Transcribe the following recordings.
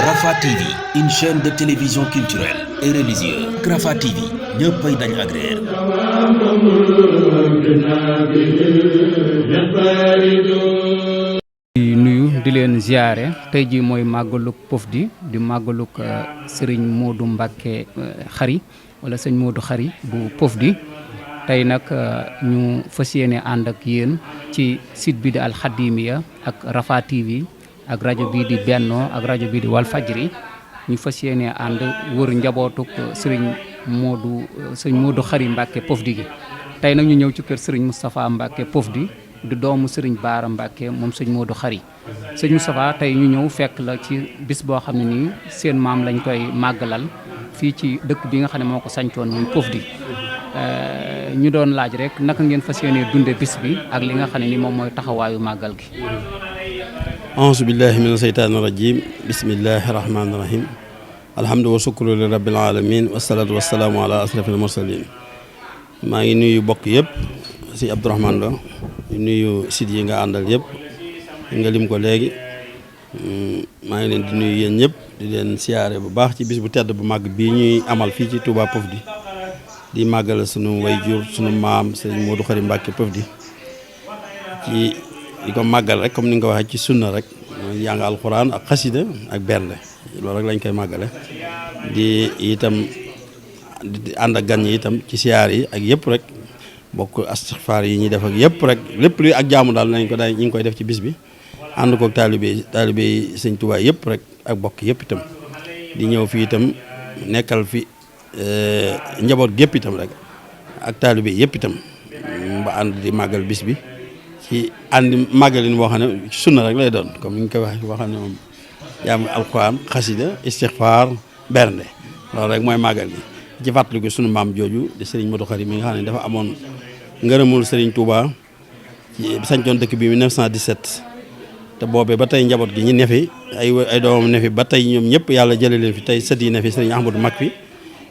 Rafah TV, une chaîne de télévision culturelle et religieuse. Rafah TV ñëppay dañ agréer. di nuyu di leen ziare tey ji mooy màggalug Pofdy di màggalug Serigne Modou Mbacké Khary wala sëñ Modou Khary bu Pofdy tey nag ñu fas yéene ànd ak yéen ci site bi di Al Khadimiyyah ak Rafah TV ak rajo bii di Benno ak rajo bii di Walfadjri ñu fas yéene ànd wër njabootuk sëñ Modou Khary Mbacké Pofdy gi tey nag ñu ñëw ci kër Serigne Moustapha Mbacké Pofdy di doomu Serigne Bara Mbacké moom sëñ Modou Khary sëñ Moustapha tey ñu ñëw fekk la ci bis boo xam ne nii seen maam lañ koy màggalal fii ci dëkk bi nga xam ne moo ko sañcoon muy Pofdy ñu doon laaj rek naka ngeen fas yéene dunde bis bi ak li nga xam ne ni moom mooy taxawaayu màggal gi. auzu billahi mina seytaani rajim bismillahi rahmaani rahim alhamdu wa sukru li rabbil alamin wasalaatu wasalaamu ala asrafil mursalin maa ngi nuyu bokk yëpp si Abdourahmane Lo di nuyu site yi nga àndal yëpp nga lim ko léegi maa ngi leen di nuyu yéen ñëpp di leen siyaare bu baax ci bis bu tedd bu màgg bii ñuy amal fii ci Touba Pofdy di màggal sunu wayjur sunu maam Serigne Modou Khary Mbacké Pofdy ci di ko màggal rek comme ni nga ko waxee ci sunna rek jàng alxuraan ak xasida ak bernde loolu rek lañ koy màggale di itam di ànd ak gan yi itam ci siyaar yi ak yëpp rek bokk astixfaar yi ñuy def ak yëpp rek lépp luy ak jaamu daal nañ ko daal ñu ngi koy def ci bis bi ànd koog taalibe yi sëñ Tuubaa yëpp rek ak bokk yëpp itam di ñëw fii itam nekkal fi njaboot gépp itam rek ak taalibe yëpp itam ba ànd di màggal bis bi ci àndi màggalin boo xam ne sunna rek lay doon comme ni ñu koy waxee boo xam ne moom jaamu alxuraan xasida istixfaar bernde loolu rek mooy màggal gi ci fàttaliku sunu maam jooju di Serigne Modou Khary mi nga xam ne dafa amoon ngërëmul Serigne Touba ci sañcoon dëkk bi 1917 te boobee ba tey njaboot gi ñu nefi ay doomam nefi ba tey ñoom ñëpp yàlla jëlee leen fi tey sët yi nefi Serigne Ahmadou mag fi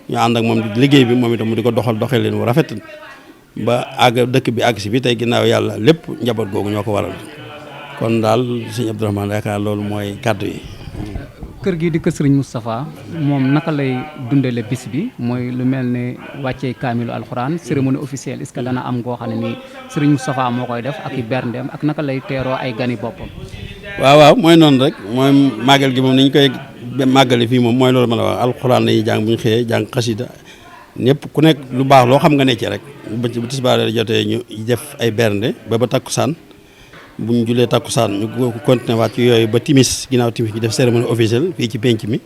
ñu ànd ak moom liggéey bi moom itam mu di ko doxee leen wu rafet ba àgg dëkk bi àgg si bi tey ginnaaw yàlla lépp njaboot googu ñoo ko waral kon daal Serigne Abdourahmane yaakaar loolu mooy kàddu yi. kër gi di kër Serigne Moustapha moom naka lay dundale bis bi mooy lu mel ne wàccee kaamilu alxuraan cérémonie officielle est-ce que dana am ngoo xam ne nii Serigne Moustapha moo koy def ak i berndeem ak naka lay teeroo ay gani boppam. waaw mooy noonu rek mooy màggal gi moom ni ñu koy màggale fii moom mooy loolu ma la wax alxuraan lañuy jàng bu ñu xëyee jàng xasida ñëpp ku nekk lu baax loo xam nga ne ci rek bu tisbaar jotee ñu def ay bernde ba takkusaan bu ñu julee takkusaan ñu continué waat ci yooyu ba timis ginnaaw timis ñu def cérémonie officielle fii ci penc mi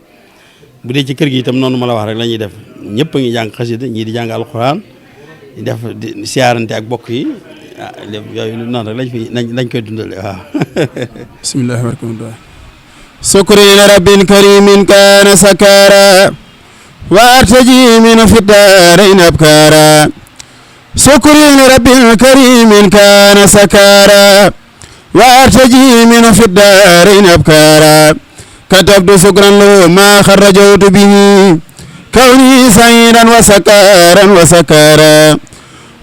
bu dee ci kër gi itam noonu ma la wax rek la ñuy def ñëpp a ngi jàng xasida ñii di jàng alxuraan di def di siyaarante ak bokk yi yooyu noonu rek lañ koy dundale waaw. bismillahi rahmaani sukri rabbin karimin kaana sakara wa artaji min fi daarayn abkara sukri rabbin karimin kaana sakara وارتجي من في الدارين أبكارا كتبت شكرا له ما خرجت به كوني سعيدا وسكارا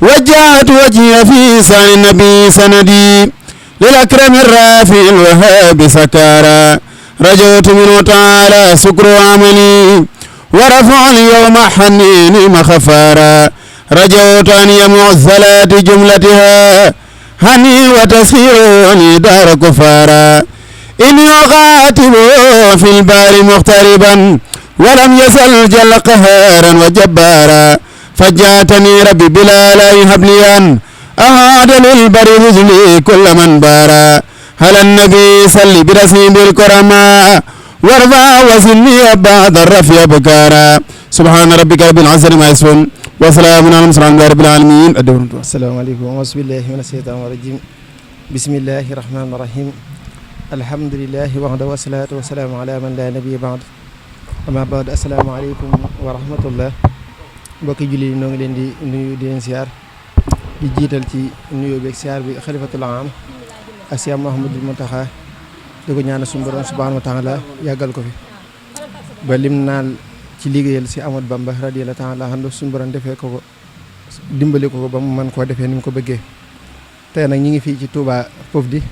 وجهت وجهي في سان النبي سندي للأكرم الرافع الوهاب سكارا رجوت منه تعالى شكر عملي ورفع اليوم حنيني مخفارا رجوت أن يمع الصلاة جملتها هني وتسخيرني دار كفارا إني أقاتل في البار مغتربا ولم يزل جل قهارا وجبارا فجاتني ربي بلا لا يهب لي أن أعاد للبر رجلي كل من بارا هل النبي صلي برسيم الكرماء وارضى وزني بعد الرفي بكارا سبحان ربك رب العزة ما يصفون وسلام على المرسلين رب العالمين. السلام عليكم وأعوذ بالله من الشيطان الرجيم بسم الله الرحمن الرحيم الحمد لله وحده والصلاة والسلام على من لا نبي بعد أما بعد السلام عليكم ورحمة الله mbokki julli yi noo ngi leen di nuyu di leen siyaar di jiital ci nuyoo beeg siyaar bi xalifatul aam ak Cheikh Mouhamadul Mountakha di ko ñaanal suñu borom subhanahu wa taala yàggal ko fi ba lim naan ci liggéeyal si Ahmadu Bamba radiyallahu ta'ala anhu suñu borom defee ko dimbali ko ba mu mën koo defee ni mu ko bëggee. tey nag ñi ngi fii ci Touba Pofdy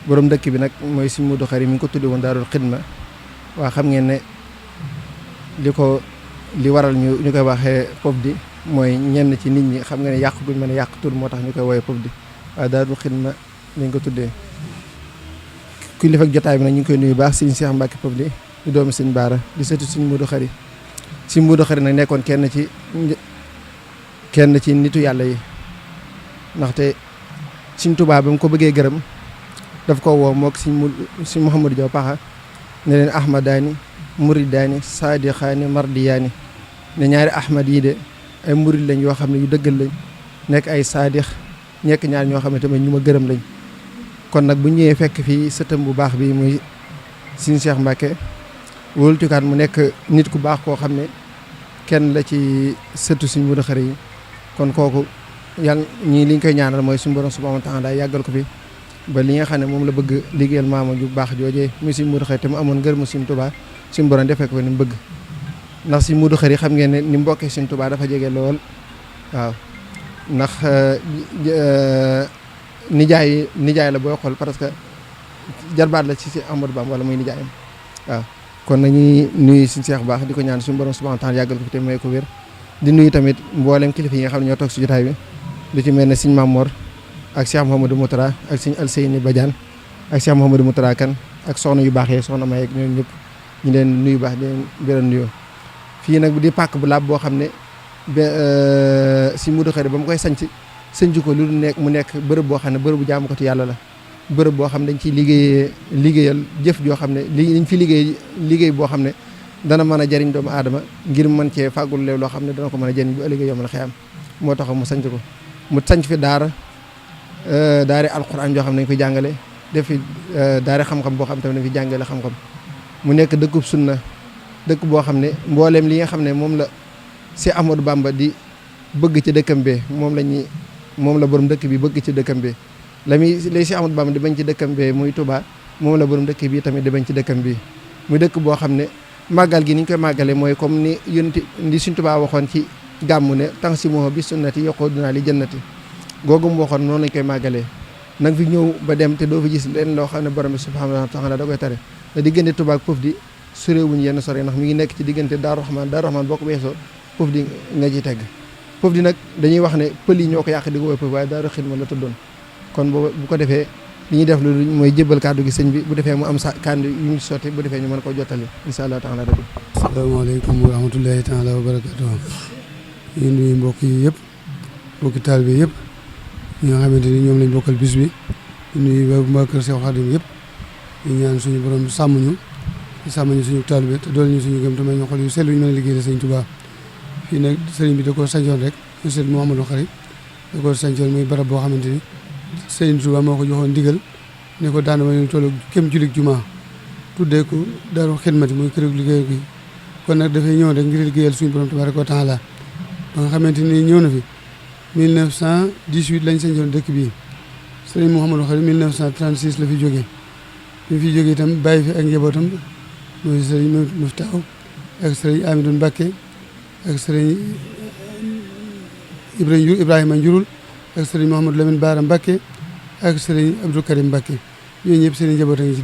borom dëkk bi nag mooy Sëriñ Modou Khary mi ngi ko tudde woon Daarul Xidma waa xam ngeen ne li waral ñu koy waxee Pofdy mooy ñenn ci nit ñi xam nga ne yàq guñ mën a yàq tur moo tax ñu koy woowee Pofdy waaye Daarul Xidma lañ ko tuddee. kilifa ak jotaay bi nag ñu ngi koy nuyu baax Sëriñ Cheikh Mbacke Pofdy di doomu Sëriñ Baara di sëtu Sëriñ Modou Khary. Sëriñ Modou Khary nag nekkoon kenn ci nitu yàlla yi ndaxte Sëriñ Tuubaa ba mu ko bëggee gërëm daf ko woo mook Sëriñ Mouhamadou Diaw Paxa ne leen ahmadaani muridaani saadiqaani mardiyaani ne ñaari ahmad yi de ay murid lañ yoo xam ne yu dëggal lañ nekk ay saadix nekk ñaar ñoo xam ne tamit ñu ma gërëm lañ. kon nag bu ñëwee fekk fii sëtam bu baax bi muy Sëriñ Cheikh Mbacke wóolutukaat mu nekk nit ku baax koo xam ne kenn la ci sëtu Sëriñ Modou Khary yi kon kooku yàlla ñii liñ koy ñaanal mooy suñu borom subhanahu wa ta'ala yàggal ko fi ba li nga xam ne moom la bëgg liggéeyal maama ju baax joojee muy Sëriñ Modou Khary te mu amoon ngërëmu Sëriñ Tuubaa suñu borom defee ko ni mu bëgg ndax Sëriñ Modou Khary xam ngeen ne ni mbokkee Sëriñ Tuubaa dafa jege lool waaw ndax nijaay la booy xool parce que jarbaat la ci Amadou Bamba wala muy nijaayam waaw kon nañuy nuyu suñu Seex baax di ko ñaan suñu borom subhanahu wa ta'ala yàggal ko fi te may ko wér di nuyu tamit mboolem kilifa yi nga xam ne ñoo toog si jotaay bi lu ci mel ne Sëriñ Mamor ak Cheikh Mouhamadou Moutara ak Sëriñ Alseyni Badiane ak Cheikh Mouhamadou Moutara kan ak soxna yu baax yee soxna May ak ñoom ñëpp ñu leen nuyu baax di leen beral nuyoo fii nag di pàkk bu laab boo xam ne Sëriñ Modou Khary ba mu koy sanc ko lu mu nekk bërëb boo xam ne bërëb bu jaamukatu yàlla la bërëb boo xam ne dañ ciy liggéeyal jëf joo xam ne dañ fi liggéey boo xam ne dana mën a jariñ doomu aadama ngir mën cee fàggul leew loo xam ne dana ko mën a jariñ bu ëllëgee yomal xiyam moo tax mu sanc ko mu sanc fi daara alquran joo xam ne dañ koy jàngale def fi daara xam-xam boo xam ne tamit dañ fi jàngale xam-xam mu nekk dëkkub sunna dëkk boo xam ne mbooleem li nga xam ne moom la si Ahmadou Bamba di bëgg ci dëkkam bee moom la borom dëkk bi bëgg ci dëkkam bi lay si Ahmadou Bamba di bañ ci dëkkam bi muy Touba moom la borom dëkk bi tamit di bañ ci dëkkam bi muy dëkk boo xam ne màggal gi ni ñu koy màggale mooy comme ni yonti di Sëriñ Touba waxoon ci gàmmu ne tang si moo bi sunnati yoqoodunaa li jannati googu mu waxoon noonu lañ koy màggalee nag fi ñëw ba dem te doo fi gis leen loo xam ne borom bi subhanahu wa ta'ala da koy tere te diggante Touba ak Pofdy sorewuñu yenn sore ndax mi ngi nekk ci diggante Daaru Rahman boo ko weesoo Pofdy nga ci tegg Pofdy nag dañuy wax ne pël yi ñoo ko yàq di ko woy Pofdy waaye Daaru Xidma la tuddoon kon bu ko defee li ñuy def loolu mooy jébbal kàddu gi sëñ bi bu defee mu am sa kàddu yu ñu sotti bu defee ñu mën koo jottali insha allah taala rabbi. asalaamaaleykum wa rahmatullahi taala wa barakatuh. ñu nuyu mbokk yi yëpp mbokki taalibe yëpp ñi nga xamante ni ñoom lañ bokkal bis bi ñu nuyu waa kër Seex Xaadim yëpp ñu ñaan suñu borom sàmm ñu suñu taalibe te dool ñu suñu gëm te may ñu xol yu sell yu ñu mën a liggéeyal Sëñ Tuubaa. fii nag sëriñ bi da koo sancoon rek Sëriñ Mouhamadou Khary da koo sancoon muy barab boo xamante ni Sëriñ Tuubaa moo ko joxoon ndigal ne ko daana ma ñu toll kem julik jumaa tuddee ko Daaru Xidmati muy kër liggéey gi kon nag dafay ñëw rek ngir liggéeyal suñu borom tabaaraka wa taala ba nga xamante ni ñëw na fi 1918 lañ sancoon dëkk bii Sëriñ Mouhamadou Khary 1936 la fi jógee bi fi jógee itam bàyyi fi ak njabootam muy Sëriñ Muftaaw ak Sëriñ Amidou Mbacké ak sëriñ Ibrahima Njurul ak sëriñ Mouhamadou Lamine Baara Mbacké ak sëriñ Abdou Karim Mbacké ñooñu ñëpp seen i njaboot a ngi ci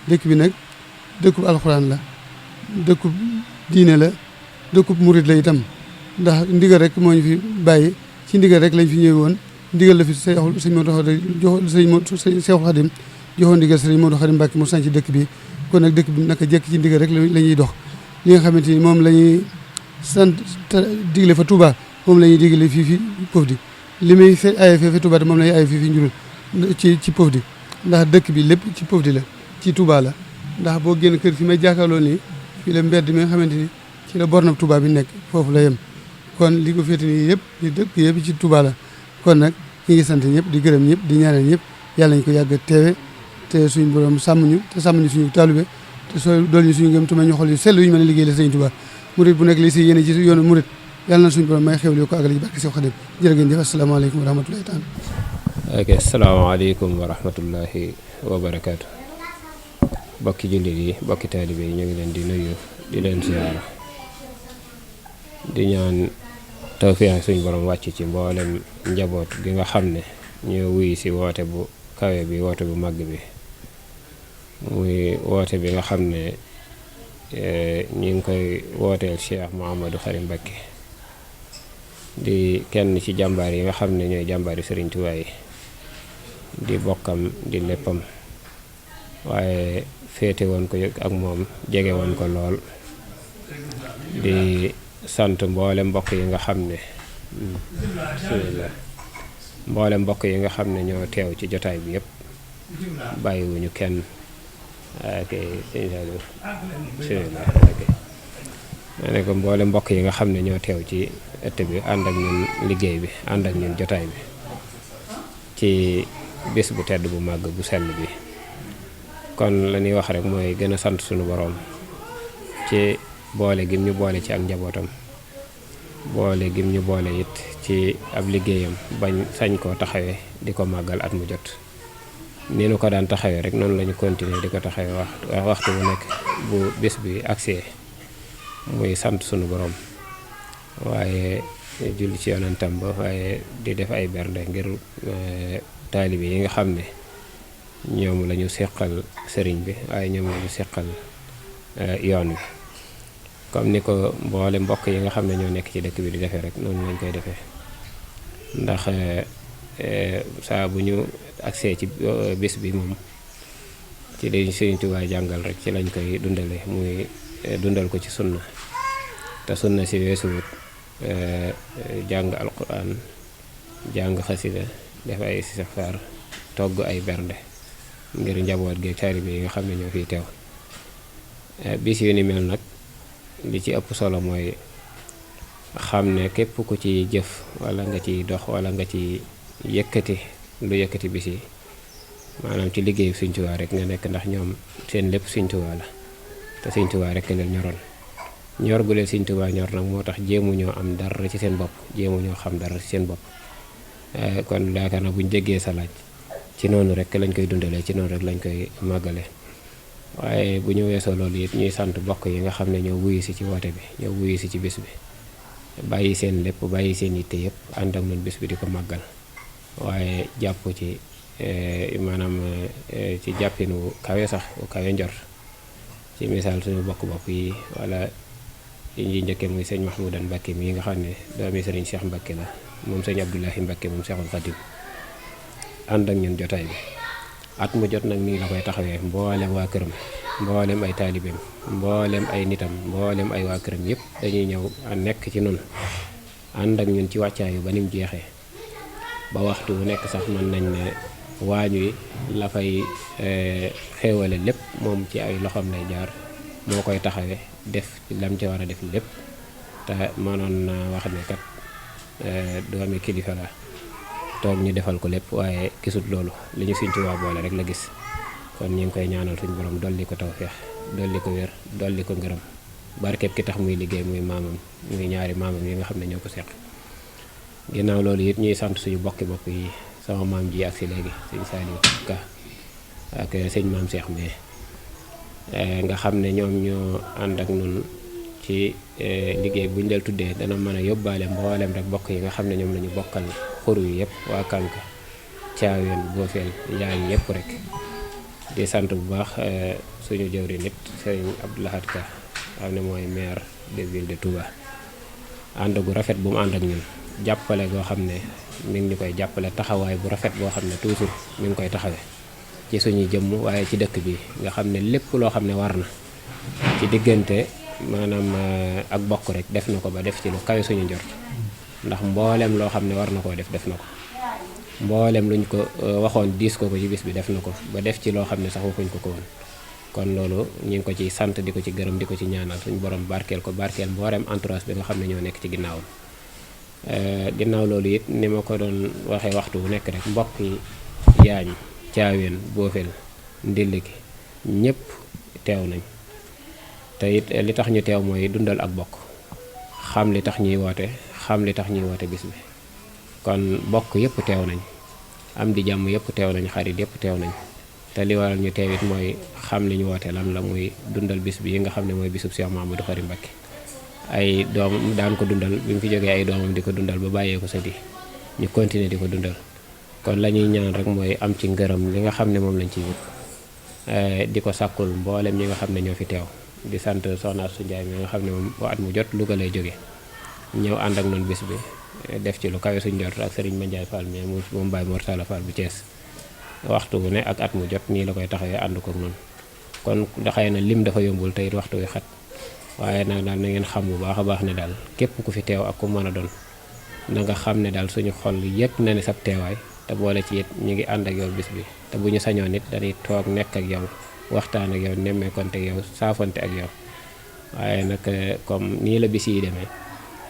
dëkk bi nag dëkkub alxuraan la dëkkub diine la dëkkub murit la itam ndax ndigal rek moo ñu fi bàyyi ci ndigal rek lañ fi ñëwee woon ndigal la fi sëñ Modou Seexul Xadim joxoon ndigal sëriñ Modou Khary Mbacké mu sanc dëkk bi kon nag dëkk bi naka jekk ci ndigal rek la ñuy dox li nga xamante ni moom la ñuy sant digle fa Touba moom la ñuy digle fii Pofdy li muy aye fee fa Touba te moom la ñuy aye fii Njurul ci Pofdy ndax dëkk bi lépp ci Pofdy la ci Touba la ndax boo génn kër fi may jàkkaarloo nii fii la mbedd mi nga xamante ni ci la bornab Touba bi nekk foofu la yem kon li ko féete nii yëpp di dëkk yëpp ci Touba la kon nag ñu ngi sant ñëpp di gërëm ñëpp di ñaanal ñëpp yàlla ñu ko yàgg teewe te suñu borom sàmm ñu suñu talibé te soo dool ñu suñu gëm te may ñu xol yu sell yu ñu mën a liggéey la Sëriñ Tuubaa murit bu nekk li si yéene ci yoonu murit yàlla na suñu borom may xewli ko àggal ci barke Seex Xaadim jërë ngeen jëf asalaamaaleykum wa rahmatullahi taala ok asalaamaaleykum wa rahmatullahi wa barakaatu bokki jullit yi bokki taalibe yi ñu ngi leen di nuyu di leen ziyaara di ñaan tawfeex suñ borom wàcc ci mboolem njaboot gi nga xam ne ñoo wuy si woote bu kawe bi woote bu màgg bi muy woote bi nga xam ne ñi ngi koy wooteel Cheikh Mouhamadou Khary Mbacké di kenn ci jàmbaar yi nga xam ne ñooy jàmbaari Sëriñ Tuubaa yi di bokkam di léppam waaye féete woon ko ak moom jege woon ko lool di sant mboole mbokk yi nga xam ne mboole mbokk yi nga xam ne ñoo teew ci jotaay bi yëpp bàyyiwuñu kenn ma ne ko mboole mbokk yi nga xam ne ñoo teew ci ëtt bi ànd ak ñun liggéey bi ànd ak ñun jotaay bi ci bés bu tedd bu màgg bu sell bi kon la ñuy wax rek mooy gën a sant sunu boroom ci boole gim ñu boole ci ak njabootam boole gim ñu boole it ci ab liggéeyam bañ sañ koo taxawee di ko màggal at mu jot ni nu ko daan taxawee rek noonu la ñu continuer di ko taxawee waxtu bu nekk bu bés bi agsee muy sant sunu boroom waaye julli ci yonentam ba waaye di def ay bernde ngir taalibe yi nga xam ne ñoom la ñu seqal sëriñ bi waaye ñoom la ñu seqal yoon wi comme ni ko mboole mbokk yi nga xam ne ñoo nekk ci dëkk bi di defee rek noonu lañ koy defee ndax saa bu ñu agsee ci bés bi moom ci lañ Sëriñ Tuubaa jàngal rek ci lañ koy dundale muy dundal ko ci sunna te sunna si weesuwut jàng alquran jàng xasida def ay istixfaar togg ay bernde ngir njaboot gi taalibe yi nga xam ne ñoo fiy teew bis yu ni mel nag li ci ëpp solo mooy xam ne képp ku ci jëf wala nga ci dox wala nga ci yëkkati lu yëkkati bis yi maanaam ci liggéeyu Sëriñ Tuubaa rek nga nekk ndax ñoom seen lépp Sëriñ Tuubaa la te Sëriñ Tuubaa rek leen ñoroon ñor gu leen Sëriñ Tuubaa ñor nag moo tax jéemuñoo am dara ci seen bopp jéemuñoo xam dara ci seen bopp kon yaakaar na buñ déggee sa laaj ci noonu rek lañ koy dundalee ci noonu rek lañ koy màggale waaye bu ñu weesoo loolu it ñuy sant bokk yi nga xam ne ñoo wuyu si ci woote bi ñoo wuyu si ci bés bi bàyyi seen lépp bàyyi seen yitte yëpp ànd ak noonu bés bi di ko màggal waaye jàpp ci maanaam ci jàppinu kawe sax kawe njort ci misaal suñu bokk yi wala yi njëkkee muy sëñ Mahmoudan Mbacké mi nga xam ne doomi sëriñ Cheikh Mbacké la moom sëñ Abdoulahi Mbacké moom Cheikhul Khadim ànd ak ñun jotaay bi at mu jot nag nii la koy taxawee mboolem waa këram mboolem ay taalibeem mboolem ay nitam mboolem ay waa këram yëpp dañuy ñëw nekk ci nun ànd ak ñun ci wàccaayu ba nim jeexee ba waxtu bu nekk sax mën nañ ne waañ wi la fay xéewale lépp moom ci ay loxoom lay jaar moo koy taxawee def lam ci war a def lépp te mënoon na wax ne kat doomi kilifa la toog ñu defal ko lépp waaye gisut loolu li ñu Sëriñ Tuubaa boole rek la gis kon ñu ngi koy ñaanal suñu borom dolli ko tawfeex dolli ko wér dolli ko ngërëm barkeb ki tax muy liggéey muy maamam muy ñaari maamam yi nga xam ne ñoo ko seq ginnaaw loolu it ñuy sant suñu bokki bopp yi sama maam ji ak si léegi sëñ Saliou Ka ak sëñ maam Cheikh mais nga xam ne ñoom ñoo ànd ak nun ci liggéey bu ñu del tuddee dana mën a yóbbaale mboolem rek bokk yi nga xam ne ñoom la ñu bokkal xur yu yëpp waa Kanka Caaween Boofeel Njaañ yëpp rek di sant bu baax suñu jëwri nit sëriñ Abdou Lahad Ka xam ne mooy maire de ville de Touba ànd gu rafet bu mu ànd ak ñun jàppale goo xam ne mi ngi ñu koy jàppale taxawaay bu rafet boo xam ne toujours mi ngi koy taxawe ci suñuy jëmm waaye ci dëkk bi nga xam ne lépp loo xam ne war na ci diggante maanaam ak bokk rek def na ko ba def ci lu kawe suñu njort ndax mboolem loo xam ne war na koo def na ko mboolem luñ ko waxoon diis ko ci bis bi def na ko ba def ci loo xam ne sax waxuñ ko woon kon loolu ñu ngi ko ci sant di ko ci gërëm di ko ci ñaanal suñu borom barkeel ko barkeel mboolem entourage bi nga xam ne ñoo nekk ci ginnaawam ginnaaw loolu it ni ma ko doon waxee waxtu bu nekk rek mbokk yi Yaañ Caaween Boofeel Ndilliki ñëpp teew nañ te it li tax ñu teew mooy dundal ak bokk xam li tax ñuy woote xam li tax ñuy woote bis bi kon bokk yëpp teew nañ am di jàmm yëpp teew nañ xarit yëpp teew nañ te li waral ñu teew it mooy xam li ñu woote lan la muy dundal bis bi yi nga xam ne mooy bisub Cheikh Mouhamadou Khary Mbacké ay doom daan ko dundal bi mu fi jógee ay doomam di ko dundal ba bàyyee ko sëti ñu continuer di ko dundal kon la ñuy ñaan rek mooy am ci ngërëm li nga xam ne moom lañ ci wut di ko sàkkul mboolem ñi nga xam ne ñoo fi teew di sant soxna Astou Ndiaye mi nga xam ne moom at mu jot Louga lay jóge ñëw ànd ak noonu bis bi def ci lu kawe suñ jot ak Serigne Mandiaye Fall mi moom Baye Mor Talla Fall bu Thiès waxtu bu ne ak at mu jot nii la koy taxawee ànd ko noonu kon xëy na lim dafa yombul tey waxtu wi xat waaye nag daal na ngeen xam bu baax a baax ne daal képp ku fi teew ak ku mën a doon na nga xam ne daal suñu xol yëg na ne sab teewaay te boole ci it ñu ngi ànd ak yow bis bi te bu ñu sañoon nit dañuy toog nekk ak yow waxtaan ak yow nemmeekonte ak yow saafonte ak yow waaye nag comme nii la bis yi demee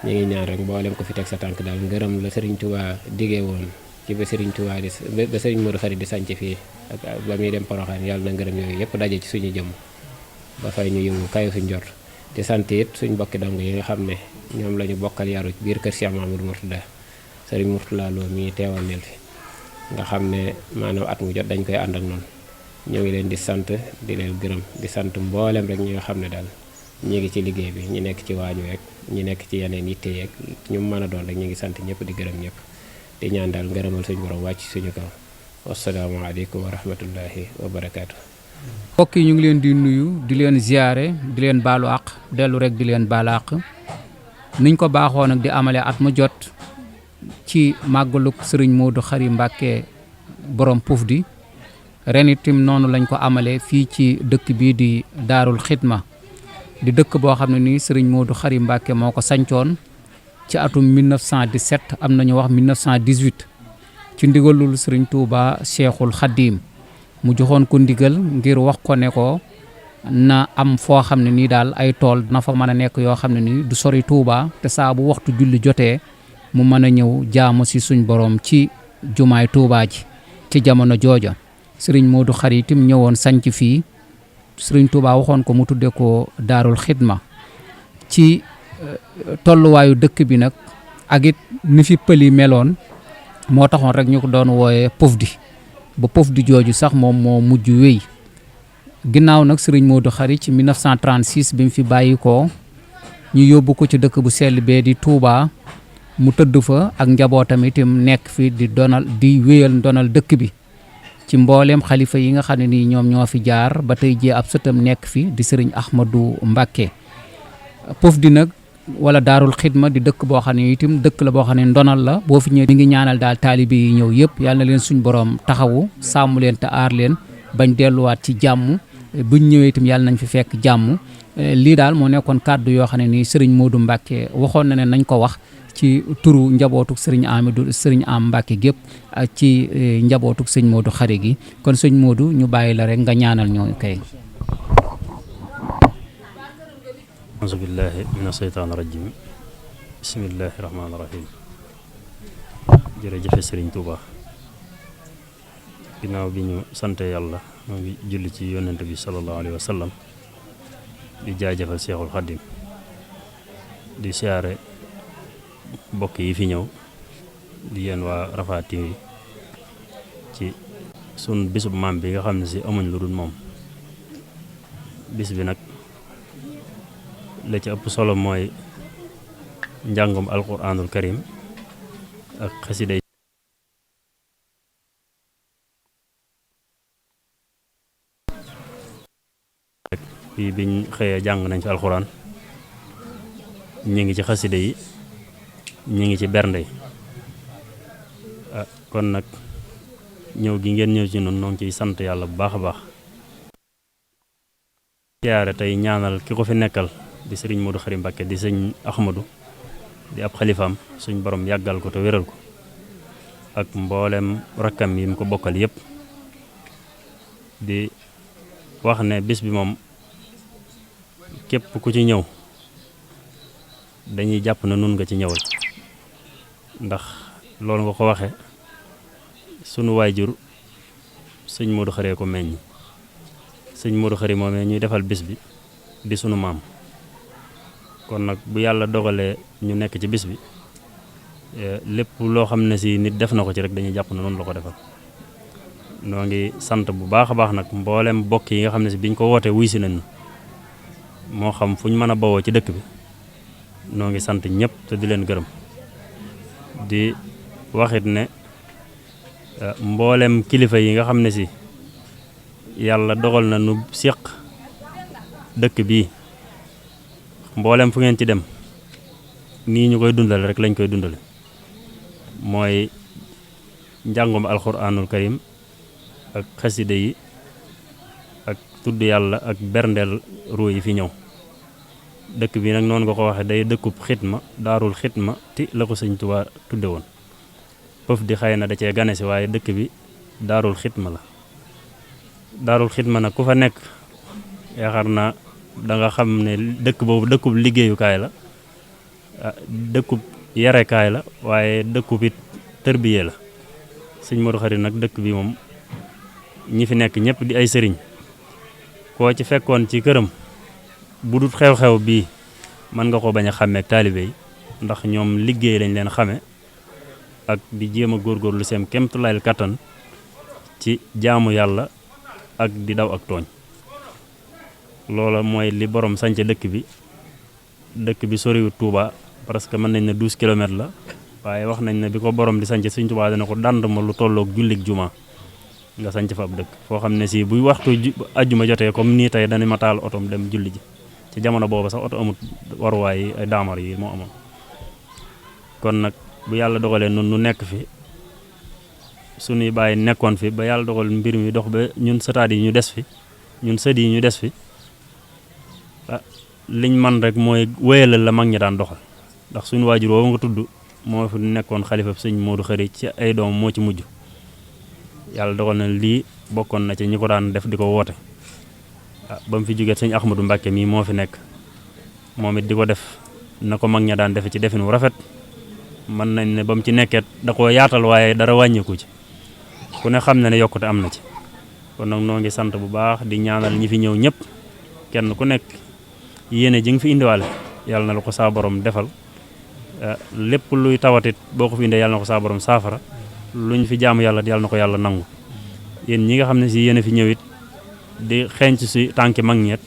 ñu ngi ñaan rek mboolem ko fi teg sa tànk daal ngërëm la Serigne Touba digee woon ci ba Serigne Touba ba Serigne Modou Khari di sanc fii ak ba muy dem Porokhane yàlla na ngërëm yooyu yëpp daje ci suñu jëmm ba fay ñu yëngu kayu suñ jot di sant it suñ bokki dong yi nga xam ne ñoom la ñu bokkal yaru ci biir kër Cheikh Mahamadou Mourtada Serigne Mourtala Lo mi teewal leen fi nga xam ne maanaam at mu jot dañ koy ànd ak noonu ñoo ngi leen di sant di leen gërëm di sant mboolem rek ñi nga xam ne daal ñi ngi ci liggéey bi ñi nekk ci waañu rek ñi nekk ci yeneen yitte yeeg ñu mën a doon rek ñu ngi sant ñëpp di gërëm ñëpp di ñaan daal ngërëmal suñu borom wàcc suñu kaw wasalaamaaleykum wa rahmatullahi wa barakaatu. mbokk yi ñu ngi leen di nuyu di leen ziyaare di leen baalu àq dellu rek di leen baalu àq niñ ko baaxoo nag di amale at mu jot ci màggaluk sëriñ Modou Khari Mbacké borom Pofdy ren itam noonu lañ ko amalee fii ci dëkk bii di Daarul Xidma di dëkk boo xam ne nii sëriñ Modou Khari Mbacké moo ko sancoon ci atum 1917 am nañu wax 1918 ci ndigalul sëriñ Touba Cheikhul Khadim mu joxoon ko ndigal ngir wax ko ne ko na am foo xam ne nii daal ay tool dina fa mën a nekk yoo xam ne nii du sori Touba te saa bu waxtu julli jotee mu mën a ñëw jaamu si suñ borom ci jumaay Touba ji ci jamono jooja sëriñ Modou Khari itam ñëwoon sanc fii sëriñ Touba waxoon ko mu tudde ko Daarul Xidma ci tolluwaayu dëkk bi nag ak it ni fi pëli meloon moo taxoon rek ñu ko doon wooyee Pofdy ba Pofdy jooju sax moom moo mujj wéy ginnaaw nag sëriñ Modou Khari ci 1936 bi mu fi bàyyi ko ñu yóbbu ko ci dëkk bu sell bee di Touba mu tëdd fa ak njabootam itam nekk fi di wéyal donal dëkk bi ci mbooleem xalifa yi nga xam ne nii ñoom ñoo fi jaar ba tey jii ab sëtam nekk fi di sëriñ Ahmadou Mbacké Pofdy nag wala Daarul Xidma di dëkk boo xam ne itam dëkk la boo xam ne ndonal la boo fi ñëwee mi ngi ñaanal daal taalibe yi ñëw yëpp yàlla na leen suñ borom taxawu sàmm leen te aar leen bañ delluwaat ci jàmm buñ ñëwee itam yàlla nañ fi fekk jàmm lii daal moo nekkoon kàddu yoo xam ne nii sëriñ Modou Mbacké waxoon na ne nañ ko wax ci turu njabootuk sëriñ Am Mbacké gépp ak ci njabootuk sëñ Modou Khari gi kon sëñ Modou ñu bàyyi la rek nga ñaanal ñoo kay. auzu billahi mina seytaani rajim bismillahi rahmaani rahim jërëjëfe sëriñ Touba ginnaaw bi ñu sante yàlla moo ngi julli ci yonent bi sallallahu alayhi wa sallam di jaajëfal Seexul Xaddim di siyaare mbokk yi fi ñëw di yéen waa Rafah TV ci sun bisub maam bi nga xam ne si amuñ lu dul moom bis bi nag la ci ëpp solo mooy njàngum alquranul karim ak xasida yi biñ xëyee jàng nañ fi alquran ñi ngi ci xasida yi ñi ngi ci bernde yi kon nag ñëw gi ngeen ñëw ci noonu noo ngi ciy sant yàlla bu baax a baax siyaare tey ñaanal ki ko fi nekkal di sëriñ Modou Khari Mbacké di sëñ Ahmadou di ab xalifaam suñ borom yàggal ko te wéral ko ak mboolem rakkam yi mu ko bokkal yépp di wax ne bis bi moom képp ku ci ñëw dañuy jàpp na nun nga ci ñëwal ndax loolu nga ko waxe sunu waajur sëñ Modou Khari ko meññ sëñ Modou Khari moomee ñuy defal bis bi di sunu maam kon nag bu yàlla dogalee ñu nekk ci bis bi lépp loo xam ne si nit def na ko ci rek dañuy jàpp na noonu la ko defal noo ngi sant bu baax a baax nag mboolem bokk yi nga xam ne si biñ ko wootee wuy si nañ moo xam fu ñu mën a bawoo ci dëkk bi noo ngi sant ñëpp te di leen gërëm di waxit ne mboolem kilifa yi nga xam ne si yàlla dogal na nu séq dëkk bii mboolem fu ngeen ci dem nii ñu koy dundale rek lañ koy dundale mooy njàngum alxuraanul karim ak xasida yi ak tudd yàlla ak berndeel ruu yi fi ñëw dëkk bi nag noonu nga ko waxee day dëkkub xitma daarul xitma ti la ko sëñ Tuubaa tudde woon pëf di xëy na da cee gane si waaye dëkk bi daarul xitma la daarul xitma nag ku fa nekk yaakaar naa da nga xam ne dëkk boobu dëkkub liggéeyukaay la dëkkub yarekaay la waaye dëkkub it tërbiye la sëñ Modou Khary nag dëkk bi moom ñi fi nekk ñëpp di ay sëriñ koo ci fekkoon ci këram bu dul xew-xew bii mën nga ko bañ a xàmmee ak taalibe yi ndax ñoom liggéey lañ leen xame ak di jéem a góorgóorlu seen kéemtulaayal kattan ci jaamu yàlla ak di daw ak tooñ loola mooy li borom sànce dëkk bi soriwut Touba parce que mën nañ ne 12 kilomètres la waaye wax nañ ne bi ko borom di sànce Sëñ Touba dana ko dànd ma lu tolloog jullik juma nga sànc fa ab dëkk foo xam ne si buy waxtu ajjuma jotee comme nii tey dana ma taal otom dem julli ji ci jamono booba sax oto amut waruwaay yi ay daamar yi moo amoon kon nag bu yàlla dogalee nun nu nekk fi suñuy bàyyi nekkoon fi ba yàlla dogal mbir mi dox ba ñun sëtaat yi ñu des fi ñun sët yi ñu des fi liñ man rek mooy wéyalal la mag ñi daan doxal ndax suñu waajur woowu nga tudd moo fi nekkoon xalifa sëñ Modou Khary ci ay doom moo ci mujj yàlla dogal na lii bokkoon na ci ñi ko daan def di ko woote ba mu fi jógee sëñ Ahmadou Mbacke mii moo fi nekk moom it di ko def na ko mag ña daan defe ci defin wu rafet mën nañ ne ba mu ci nekkeet da koo yaatal waaye dara wàññeeku ci ku ne xam na ne yokkute am na ci kon nag noo ngi sant bu baax di ñaanal ñi fi ñëw ñëpp kenn ku nekk yéene ji nga fi indiwaale yàlla na la ko saa borom defal lépp luy tawatit boo ko fi indee yàlla na ko saa borom saafara luñ fi jaamu yàlla yàlla na ko yàlla nangu yéen ñi nga xam ne si yéen a fi ñëwit di xeeñc si tànki mag ñeet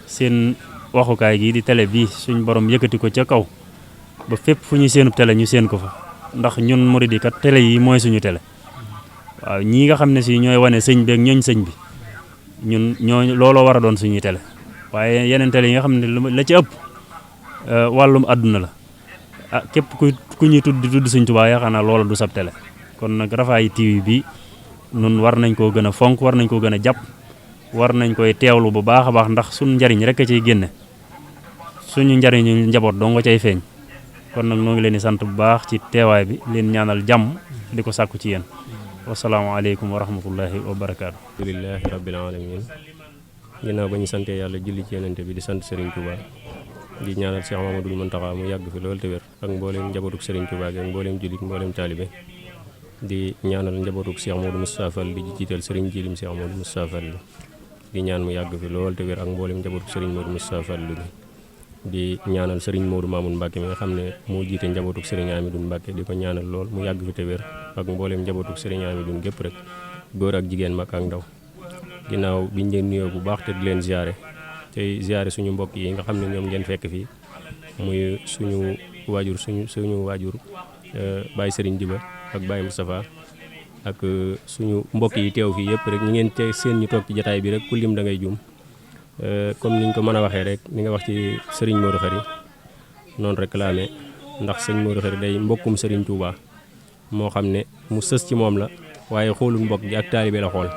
seen waxukaay gii di télé bii suñ borom yëkkati ko ca kaw ba fépp fu ñuy seenub télé ñu seen ko fa ndax ñun murid yi kat télé yi mooy suñu télé waaw ñii nga xam ne si ñooy wane sëñ bi ak ñooñ sëñ bi ñun ñoo looloo war a doon suñuy télé waaye yeneen télé yi nga xam ne la ci ëpp wàllum àdduna la képp ku ñuy tudd di tudd Sëñ Tuubaa yaakaar naa loola du sab télé kon nag Rafah TV bi nun war nañ koo gën a fonk war nañ koo gën a jàpp war nañ koy teewlu bu baax a baax ndax suñu njariñ rek a ciy génne suñu njariñu njaboot doo nga cay feeñ kon nag noo ngi leen di sant bu baax ci teewaay bi leen ñaanal jàmm di ko sàkku ci yéen wasalaamaaleykum wa rahmatullahi wa barakaatu. alhamdulilahi rabbil alamin ginnaaw ba ñu sante yàlla julli ci yenente bi di sant Serigne Touba di ñaanal Cheikh Mamadou Mountakha mu yàgg fi loolu te wér ak mbooleem njabootuk Serigne Touba gi ak mbooleem jullit mbooleem taalibe di ñaanal njabootuk Cheikh Modou Moustapha Fall di jiital Serigne Jilim Cheikh Modou Moustapha Fall di ñaan mu yàgg fi loolu te wér ak mbooleem njabootuk Serigne Modou Moustapha Fall di ñaanal Serigne Modou Mamoun Mbacke mi nga xam ne moo jiite njabootuk Serigne Amidoune Mbacke di ko ñaanal lool mu yàgg fi te wér ak mbooleem njabootuk Serigne Amidoune gépp rek góor ak jigéen mag ak ndaw ginnaaw biñ leen nuyoo bu baax te di leen ziare tey ziare suñu mbokk yi nga xam ne ñoom ngeen fekk fii muy suñu waajur Baye Serigne Diba ak Baye Moustapha ak suñu mbokk yi teew fii yëpp rek ñu ngeen te seen ñu toog ci jataay bi rek ku lim da ngay juum comme niñ ko mën a waxee rek ni nga wax ci Serigne Modou Khary noonu rek la amee ndax sëñ Modou Khary day mbokkum Serigne Touba moo xam ne mu sës ci moom la waaye xoolul mbokk gi ak taalibe la xool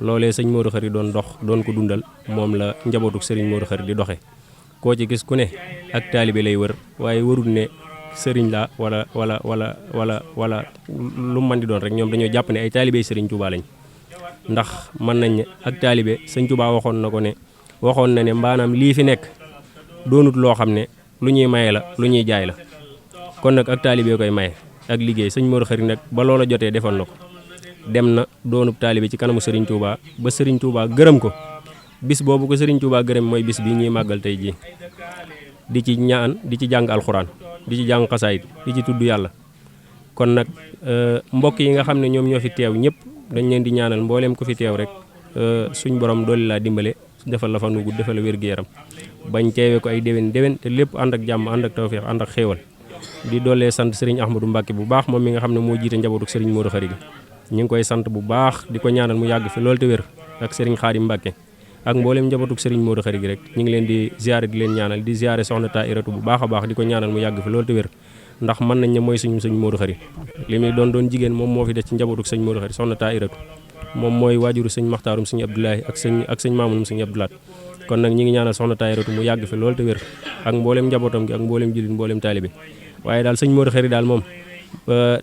loolee sëñ Modou Khary doon dox doon ko dundal moom la njabootuk Serigne Modou Khary di doxe koo ci gis ku ne ak taalibe lay wër waaye warul ne Serigne la wala lu mën di doon rek ñoom dañoo jàpp ne ay taalibe Serigne Touba lañ ndax mën nañ ne ak taalibe sëñ Touba waxoon na ne maanaam lii fi nekk doonut loo xam ne lu ñuy maye la lu ñuy jaay la kon nag ak taalibe koy maye ak liggéey sëñ Modou Khary nag ba loola jotee defoon na ko dem na doonub taalibe ci kanamu Serigne Touba ba Serigne Touba gërëm ko bis boobu ko Serigne Touba gërëm mooy bis bi ñuy màggal tey jii di ci ñaan di ci jàng alxuraan di ci jàng xasaayit di ci tudd yàlla kon nag mbokk yi nga xam ne ñoom ñoo fi teew ñëpp dañ leen di ñaanal mbooleem ku fi teew rek suñ borom dooli laa dimbale defal la fan wu gudd defal la wér-gu-yaram bañ teewee ko ay déwén te lépp ànd ak jàmm ànd ak tawfeex ànd ak xéewal di doolee sant sëriñ Ahmadou Mbacke bu baax moom mi nga xam ne moo jiite njabootu sëriñ Modou Khary gi ñu ngi koy sant bu baax di ko ñaanal mu yàgg fi loolu te wér ak sëriñ Khadim Mbacke ak mboolem njabootu sëriñ Modou Khary gi rek ñu ngi leen di ziare di leen ñaanal di ziare soxna Tairatu bu baax a baax di ko ñaanal mu yàgg fi loolu te wér ndax mën nañ ne mooy suñu sëñ Modou Khary li muy doon jigéen moom moo fi des ci njabootu sëñ Modou Khary soxna Tairatu moom mooy waajuru sëñ Maxtaarum sëñ Abdoulaye ak sëñ Mamounum sëñ Abdoulaat kon nag ñi ngi ñaanal soxna Tairatu mu yàgg fi loolu te wér ak mboolem njabootam gi ak mboolem jullit mboolem taalibe waaye daal sëñ Modou Khary daal moom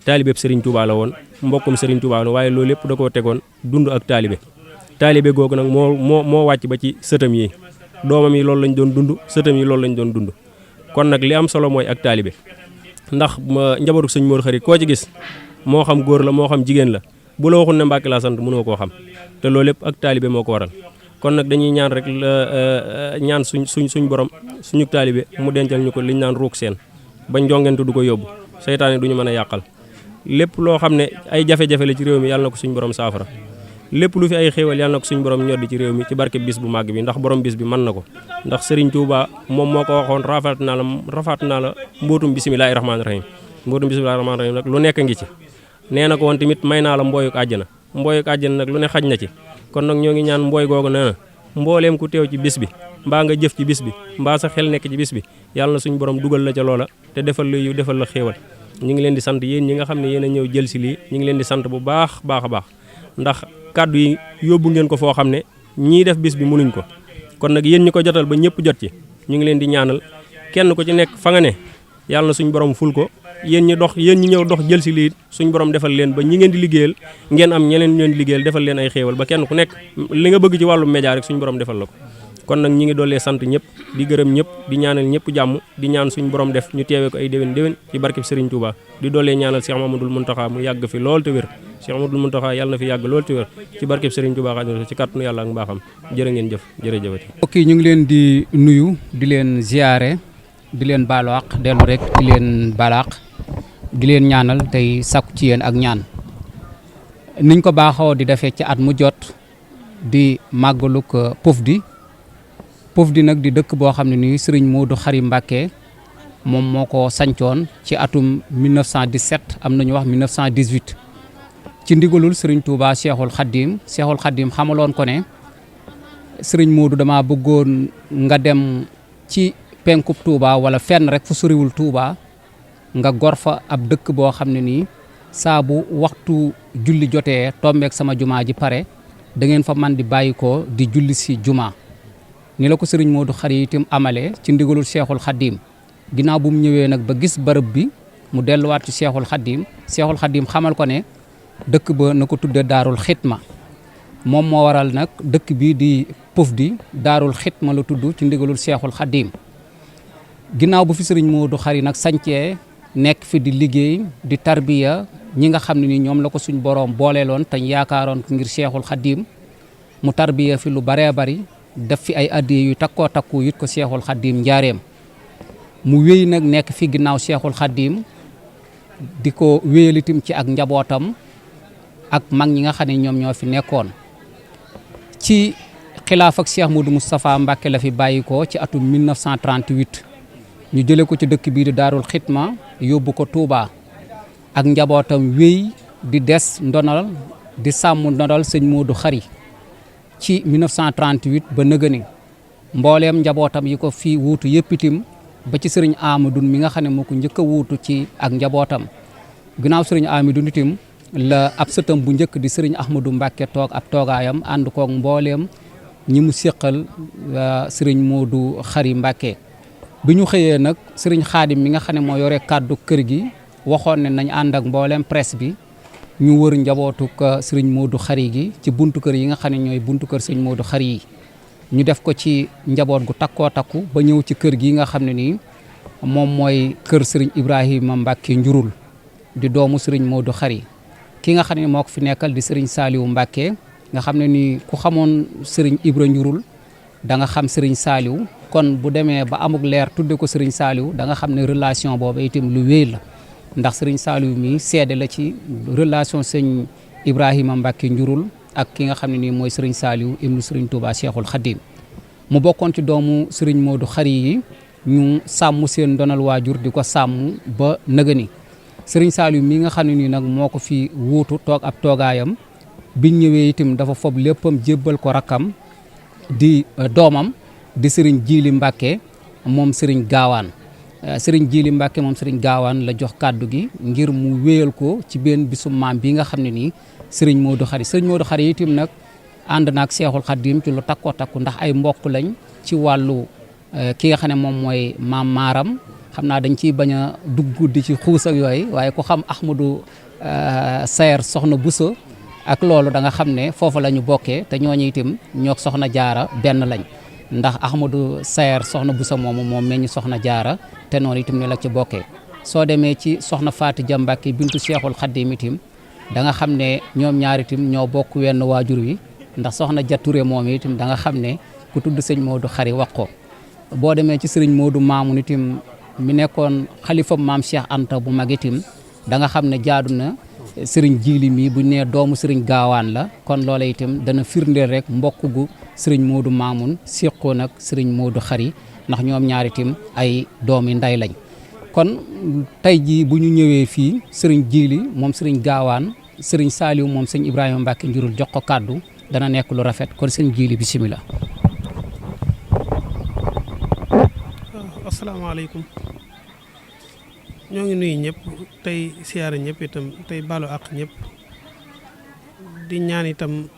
taalibe Serigne Touba la woon mbokkum Serigne Touba la waaye loolu lépp da koo tegoon dund ak taalibe googu nag moo wàcc ba ci sëtam yi doomam yi loolu lañ doon dund sëtam yi loolu lañ doon dund kon nag li am solo mooy ak taalibe ndax njabootu sëñ Modou Khary koo ci gis moo xam góor la moo xam jigéen la bu la waxul ne Mbàkke laa sant mënoo koo xam te loolu lépp ak taalibe moo ko waral kon nag dañuy ñaan rek ñaan suñ borom suñu taalibe mu dencal ñu ko liñ naan ruuk seen bañ jongentu du ko yóbbu seytaane duñu mën a yàqal lépp loo xam ne ay jafe-jafe la ci réew mi yàlla na ko suñ borom saafara lépp lu fi ay xéewal yàlla na ko suñ borom ñoddi ci réew mi ci barke bis bu màgg bi ndax borom bis bi mën na ko ndax Serigne Touba moom moo ko waxoon rafaat naa la mbootum bismillaahi rahmaani rahim mbootum bismillaahi rahmaani rahim nag lu nekk ngi ci nee na ko woon tamit may naa la mbooyuk àjjana nag lu ne xaj na ci kon nag ñoo ngi ñaan mbooy googu nee na mbooleem ku teew ci bis bi mbaa nga jëf ci bis bi mbaa sa xel nekk ci bis bi yàlla na suñ borom dugal la ca loola te defal la yu defal la xéewal ñu ngi leen di sant yéen ñi nga xam ne yéen a ñëw jël si lii ñu ngi leen di sant bu baax a baax ndax kàddu yi yóbbu ngeen ko foo xam ne ñii def bis bi mënuñ ko kon nag yéen ñi ko jotal ba ñëpp jot ci ñu ngi leen di ñaanal kenn ku ci nekk fa nga ne yàlla na suñ borom ful ko yéen ñi ñëw dox jël si lii suñ borom defal leen ba ñi ngeen di liggéeyal ngeen am ñeneen ñu leen di liggéeyal defal leen ay xéewal ba kenn ku nekk li nga bëgg ci wàllu média rek suñ borom defal la ko kon nag ñi ngi doolee sant ñëpp di gërëm ñëpp di ñaanal ñëpp jàmm di ñaan suñ borom def ñu teewee ko ay déwén ci barkeb Serigne Touba di doolee ñaanal Cheikh Mamadou Mountakha mu yàgg fi lool te wér Cheikh Mamadou Mountakha yàlla na fi yàgg lool te wér ci barkeb Serigne Touba Xaadimu ci kàttanu yàlla ak mbaaxam jërë ngeen jëf jërëjëfati mbokk yi ñu ngi leen di nuyu di leen ziyaare di leen baalu àq dellu rek di leen baalaax di leen ñaanal tey sakku ci yéen ak ñaan niñ ko baaxoo di defee ci at mu jot di màggaluk Pofdy nag di dëkk boo xam ne nii Serigne Modou Khary Mbacké moom moo ko sancoon ci atum 1917 am nañu wax 1918 ci ndigalul Serigne Touba Cheikhul Khadim xamaloon ko ne Serigne Modou dama bëggoon nga dem ci penkub Touba wala fenn rek fu soriwul Touba nga gor fa ab dëkk boo xam ne nii saa bu waxtu julli jotee tombeek sama jumaa ji pare da ngeen fa man di bàyyi ko di julli si jumaa ni la ko Serigne Modou Khary itam amale ci ndigalul Cheikhul Khadim ginnaaw bu mu ñëwee nag ba gis bërëb bi mu delluwaat ci Cheikhul Khadim xamal ko ne dëkk ba na ko tudde daarul xitma moom moo waral nag dëkk bi di Pofdy daarul xitma la tudd ci ndigalul Cheikhul Khadim ginnaaw bu fi Serigne Modou Khary nag sancee nekk fi di liggéey di tarbiya ñi nga xam ne ni ñoom la ko suñ boroom booleeloon te yaakaaroon ko ngir Cheikhul Khadim mu tarbiya fi lu baree bari def fi ay addiya yu takkoo takku yit ko Cheikhul Khadim njaareem mu wéy nag nekk fi ginnaaw Cheikhul Khadim di ko wéyal itam ci ak njabootam ak mag ñi nga xam ne ñoom ñoo fi nekkoon ci xilaaf ak Cheikh Modou Moustapha Mbacké la fi bàyyi ko ci atum 1938 ñu jëlee ko ci dëkk bii di daarul xitma yóbbu ko Touba ak njabootam wéy di des ndonal di sàmm ndonal sëñ Modou Khary ci 1938 ba nëgëni mbooleem njabootam yi ko fii wuutu yëpp itam ba ci sëriñ Amadou mi nga xam ne moo ko njëkk a wuutu ci ak njabootam ginnaaw sëriñ Amadou itam la ab sëtam bu njëkk di sëriñ Ahmadou Mbacké toog ab toogaayam ànd koog mbooleem ñi mu séqal sëriñ Modou Khary Mbacké bi ñu xëyee nag sëriñ Xaadim mi nga xam ne moo yore kàddu kër gi waxoon ne nañ ànd ak mbooleem presse bi ñu wër njabootuk sëriñ Modou Khary gi ci buntu kër yi nga xam ne ñooy buntu kër sëriñ Modou Khary yi ñu def ko ci njaboot gu takkoo takku ba ñëw ci kër gi nga xam ne nii moom mooy kër sëriñ Ibrahima Mbacké njurul di doomu sëriñ Modou Khary ki nga xam ne moo ko fi nekkal di sëriñ Saliou Mbacké nga xam ne nii ku xamoon sëriñ Ibra njurul da nga xam sëriñ Saliou kon bu demee ba amuk leer tudde ko sëriñ Saliou da nga xam ne relation boobu itam lu wéy la ndax sëriñ Saliou mi seede la ci relation sëñ Ibrahima Mbacké njurul ak ki nga xam ne nii mooy sëriñ Saliou ibnu sëriñ Touba Cheikhul Khadim mu bokkoon ci doomu Serigne Modou Khary yi ñu sàmm seen donal waajur di ko sàmm ba nëgëni Serigne Saliou mi nga xam ne nii nag moo ko fi wuutu toog ab toogaayam biñ ñëwee itam dafa fob léppam jébbal ko rakkam di doomam di Serigne Djili Mbacke moom Serigne Gaawaan Serigne Djili Mbacke moom Serigne Gaawaan la jox kàddu gi ngir mu wéyal ko ci benn bisu maam bi nga xam ne nii Serigne Modou Khary Serigne Modou Khary itam nag ànd naag Seexul Xaddim ci lu takkoo takku ndax ay mbokk lañ ci wàllu ki nga xam ne moom mooy maam Maaram xam naa dañ ciy bañ a dugg di ci xuus ak yooyu waaye ku xam Ahmadou Sayer soxna Bousso ak loolu da nga xam ne foofu la ñu bokkee te ñooñu itam ñoog soxna Jaara benn lañ ndax Ahmadou Sayer soxna Bousso moomu moom meññ soxna Jaara te noonu itam ne la ci bokkee soo demee ci soxna Faati Ja Mbàkke bintu Seexul Xaddim itam da nga xam ne ñoom ñaar itam ñoo bokk wenn waajur wi ndax soxna Ja Ture moom itam da nga xam ne ku tudd sëñ Modou Khary wax ko boo demee ci sëriñ Modou Mamoun itam mi nekkoon xalifa maam Cheikh Anta bu mag itam da nga xam ne jaadu na sëriñ Djili mi bu nee doomu sëriñ Gaawaan la kon loola itam dana firndeel rek mbokk gu sëriñ Modou Mamoun séqoon ak sëriñ Modou Khary ndax ñoom ñaar itam ay doomi nday lañ kon tey jii bu ñu ñëwee fii sëriñ Djili moom sëriñ Gaawaan sëriñ Saliou moom sëñ Ibrahima Mbacke njurul jox ko kàddu dana nekk lu rafet kon sëñ Djili bisimilah. asalaamaaleykum ñoo ngi nuyu ñëpp tey siyaare ñëpp itam tey balu ak ñëpp di ñaan itam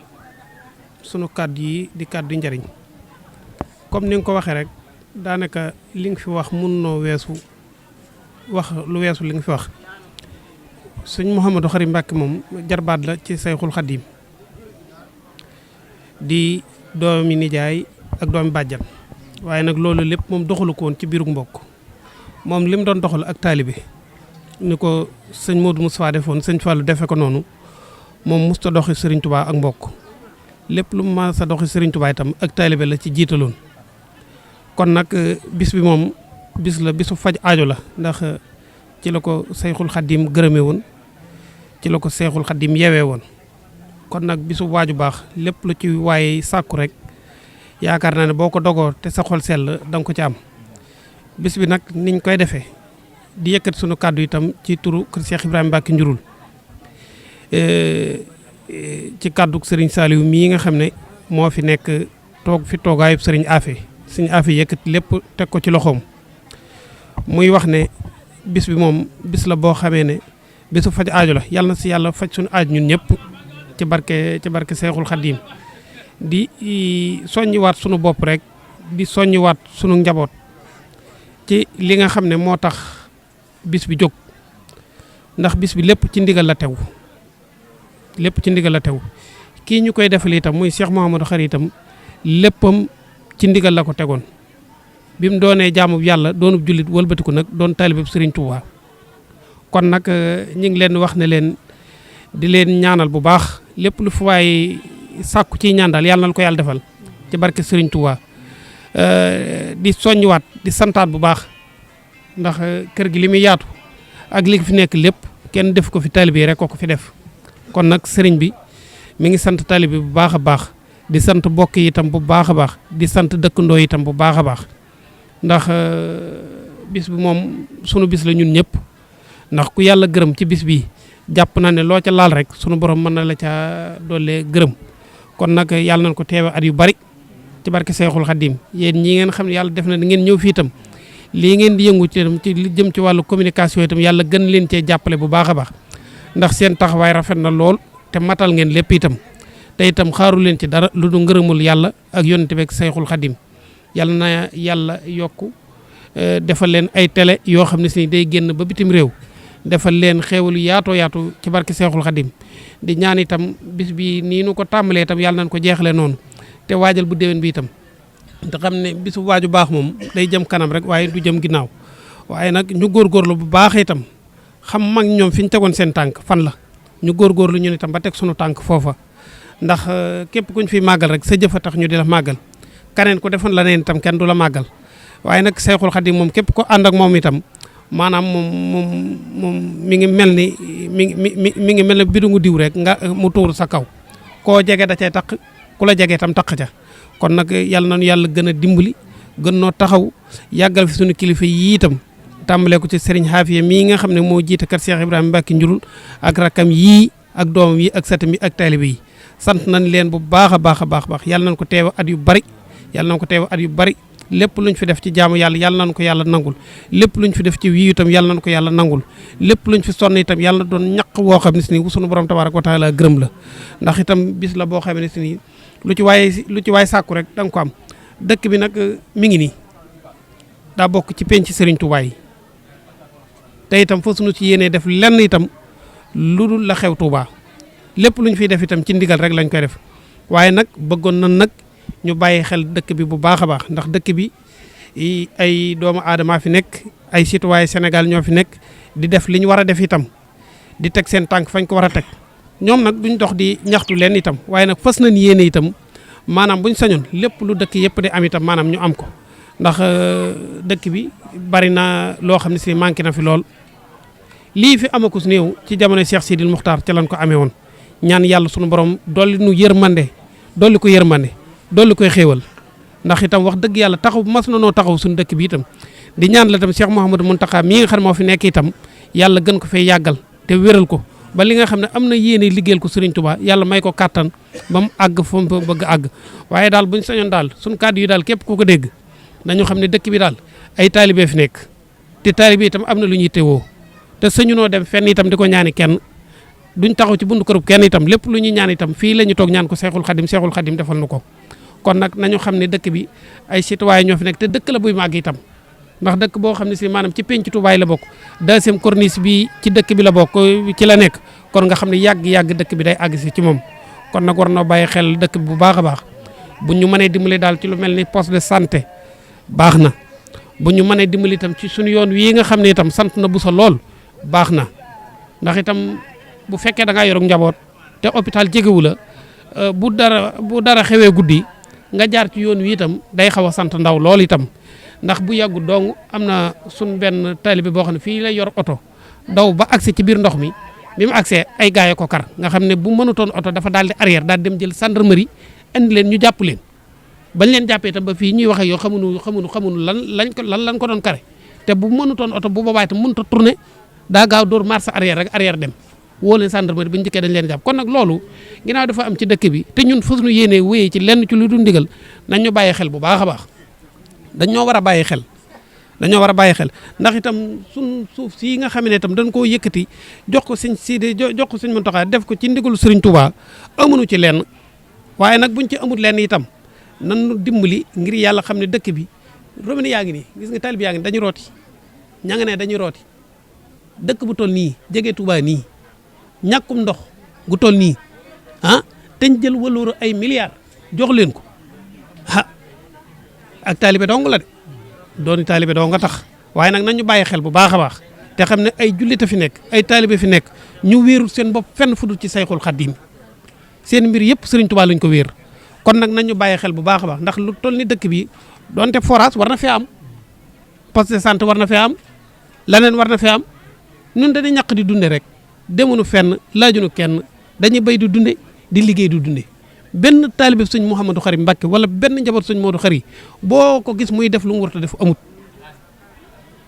sunu kàddu yi di kàddu njariñ comme ni nga ko waxee rek daanaka li nga fi wax mun noo weesu wax lu weesu li nga fi wax sëñ Mouhamadou Khary Mbacke moom jarbaat la ci Sayxul Xaddim di doomi nijaay ak doomi bàjjan waaye nag loolu lépp moom doxalu ko woon ci biiru mbokk moom li mu doon doxal ak taalibe ni ko sëñ Modou Moustapha defoon sëñ Fallou defe ko noonu moom musta doxi Serigne Touba ak mbokk lépp lu mu ma sa doxi Serigne Touba itam ak taalibe la ci jiitaloon kon nag bis bi moom bis la bisu faj aajo la ndax ci la ko Sayxul Xaddim gërëme woon ci la ko Sayxul Xaddim yewee woon kon nag bisu waaju baax lépp lu ci waaye sàkku rek yaakaar naa ne boo ko dogoo te sa xol sell da nga ko ci am bis bi nag niñ koy defee di yëkkat sunu kàddu itam ci turu kër Cheikh Ibrahima Mbacke njurul ci kàddu Serigne Saliou mii nga xam ne moo fi nekk toog fi toogaayub Serigne Afe Serigne Afe yëkkat lépp teg ko ci loxoom muy wax ne bis bi moom bis la boo xamee ne bisu faj aajo la yàlla na si yàlla faj sunu aaj ñun ñëpp ci barke Seexul Xaddim di soññiwaat sunu bopp rek di soññiwaat sunu njaboot ci li nga xam ne moo tax bis bi jóg ndax bis bi lépp ci ndigal la tew kii ñu koy defal itam muy Cheikh Mouhamadou Khary itam léppam ci ndigal la ko tegoon bi mu doonee jaamub yàlla doonub jullit wëlbatiku nag doon taalibeb Serigne Touba kon nag ñu ngi leen wax ne leen di leen ñaanal bu baax lépp lu fu waay sàkku ciy ñaan daal yàlla na ko yàlla defal ci barke Serigne Touba di soññiwaat di santaat bu baax ndax kër gi li muy yaatu ak li fi nekk lépp kenn def ko fi taalibe yi rek ko fi def kon nag sëriñ bi mi ngi sant taalibe bu baax a baax di sant bokk yi itam bu baax a baax di sant dëkkandoo yi itam bu baax a baax ndax bis bi moom sunu bis la ñun ñëpp ndax ku yàlla gërëm ci bis bi jàpp na ne loo ca laal rek sunu borom mën na la ca doole gërëm kon nag yàlla nañ ko teewe at yu bari ci barke Seexul Xaddim yéen ñi ngeen xam ne yàlla def na ngeen ñëw fii itam lii ngeen di yëngu ci itam ci li jëm ci wàllu communication itam yàlla gën leen cee jàppale bu baax a baax ndax seen taxawaay rafet na lool te matal ngeen lépp itam te itam xaaru leen ci dara lu du ngërëmul yàlla ak yonent bi ak Seexul Xaddim yàlla na yàlla yokku defal leen ay télé yoo xam ne si day génn ba bitim réew defal leen xéewalu yaatoo yaatu ci barke Seexul Xaddim di ñaan itam bis bi nii nu ko tàmbalee itam yàlla nañ ko jeexale noonu te waajal bu déwén bi itam te xam ne bisu waaju baax moom day jëm kanam rek waaye du jëm ginnaaw waaye nag ñu góorgóorlu bu baax itam xam mag ñoom fi ñu tegoon seen tànk fan la ñu góorgóorlu ñun itam ba teg sunu tànk foofa ndax képp kuñ fi màggal rek sa jëf a tax ñu di la màggal kaneen ko defoon la neen itam kenn du la màggal waaye nag Seexul Xaddim moom képp ko ànd ak moom itam maanaam moom mi ngi mel ni mi ngi mel ne bidungu diw rek nga mu tuur sa kaw koo jege da cay taq ku la jege itam taq ca kon nag yàlla nañu yàlla gën a dimbali gën noo taxaw yàggal fi suñu kilifa yi itam tàmbalee ko ci Serigne Xaafiya mii nga xam ne moo jiite kër Cheikh Ibrahima Mbacke Njurul ak rakkam yii ak doomam yi ak satam yi ak taalibe yi sant nañ leen bu baax a baax a baax yàlla nañ ko teew at yu bari yàlla nañ ko teew at yu bari lépp luñ fi def ci jaamu yàlla yàlla nañ ko yàlla nangul lépp luñ fi def ci wii itam yàlla nañ ko yàlla nangul lépp luñ fi sonn itam yàlla doon ñaq woo xam ne si nii sunu borom tabaaraka wa taala gërëm la ndax itam bis la boo xam ne si nii lu ci waay sàkku rek da nga ko am dëkk bi nag mi ngi nii daa bokk ci penc Serigne Touba yi te itam fa sunu ci yéenee def lenn itam lu dul la xew Touba lépp luñ fiy def itam ci ndigal rek lañ koy def waaye nag bëggoon na nag ñu bàyyi xel dëkk bi bu baax a baax ndax dëkk bi ay doomu aadama fi nekk ay citoyen Sénégal ñoo fi nekk di def li ñu war a def itam di teg seen tànk fañ ko war a teg ñoom nag duñ dox di ñaxtu leen itam waaye nag fas nañ yéene itam maanaam buñ sañoon lépp lu dëkk yëpp di am itam maanaam ñu am ko ndax dëkk bi bari na loo xam ne si manqué na fi lool lii fi amakus néew ci jamono Cheikh Sidil Muxtaar ca lañ ko amee woon ñaan yàlla sunu borom dolli nu yërmande dolli ko yërmande dolli koy xéewal ndax itam wax dëgg yàlla taxaw mas na noo taxaw suñu dëkk bi itam di ñaan la itam Cheikh Mouhamadou Mountakha mii nga xam ne moo fi nekk itam yàlla gën ko fay yàggal te wéral ko ba li nga xam ne am na yéene liggéeyal ko Serigne Touba yàlla may ko kàttan ba mu àgg fa mu bëgg àgg waaye daal buñ sañoon daal suñu kàddu yi daal képp ku ko dégg nañu xam ne dëkk bi daal ay taalibe fi nekk te taalibe itam am na lu ñuy teewoo te sañu noo dem fenn itam di ko ñaani kenn duñ taxaw ci buntu kërub kenn itam lépp lu ñuy ñaan itam fii la ñu toog ñaan ko Seexul Xadim defal nu ko kon nag nañu xam ne dëkk bi ay citoyen ñoo fi nekk te dëkk la buy màgg itam ndax dëkk boo xam ne si maanaam ci penc Touba la bokk deuxième corniche bi ci dëkk bi la bokk ci la nekk kon nga xam ne yàgg dëkk bi day àgg si ci moom kon nag war na bàyyi xel dëkk bi bu baax a baax bu ñu mënee dimbali daal ci lu mel ni poste de santé baax na bu ñu mënee dimbali itam ci suñu yoon wii nga xam ne itam sant na bu sa lool baax na ndax itam bu fekkee da ngaa yor njaboot te hôpital jegewu la bu dara xewee guddi nga jaar ci yoon wi itam day xaw a sant ndaw lool itam ndax bu yàggu dong am na suñ benn taalibe boo xam ne fii lay yor oto daw ba agsi ci biir ndox mi bi mu agsee ay gaay ko kar nga xam ne bu mënutoon oto dafa daal di arrière daal dem jël gendarmerie indi leen ñu jàpp leen bañ leen jàppee itam ba fii ñuy waxee yoo xamuñu lan ko doon kare te bu mënutoon oto bu boobaa itam mënut a tourner daa gaaw dóor marche arrière rek arrière dem woo leen gendarmerie bi ñu njëkkee dañ leen jàpp kon nag loolu ginnaaw dafa am ci dëkk bi te ñun fas ñu yéenee wéyee ci lenn ci lu dul ndigal nañ ñu bàyyi xel bu baax a baax dañoo war a bàyyi xel ndax itam suñ suuf si nga xam ne itam dañ koo yëkkati jox ko sëñ Sidi jox ko sëñ Mountakha def ko ci ndigalu Serigne Touba amuñu ci lenn waaye nag buñ ci amut lenn itam nan dimbali ngir yàlla xam ne dëkk bi robinet yaa ngi nii gis nga talib yaa ngi dañu rooti ña nga ne dañu rooti dëkk bu toll nii jege Touba nii ñàkkum ndox gu toll nii teñ jël walooru ay milliards jox leen ko ak taalibe dong la de dooni taalibe dong nga tax waaye nag nañu bàyyi xel bu baax a baax te xam ne ay jullite fi nekk ay taalibe fi nekk ñu wéerul seen bopp fenn fu dul ci Sayxul Xadiim seen mbir yëpp Serigne Touba lañ ko wéer kon nag nañu bàyyi xel bu baax a baax ndax lu toll ni dëkk bi donte forage war na fee am poste de santé war na fee am leneen war na fee am ñun dañuy ñàkk di dunde rek demuñu fenn laajuñu kenn dañuy béy du dunde di liggéey du dunde benn taalibe sëñ Mouhamadou Khary Mbacké wala benn njaboot sëñ Modou Khary boo ko gis muy def lu mu war a def amut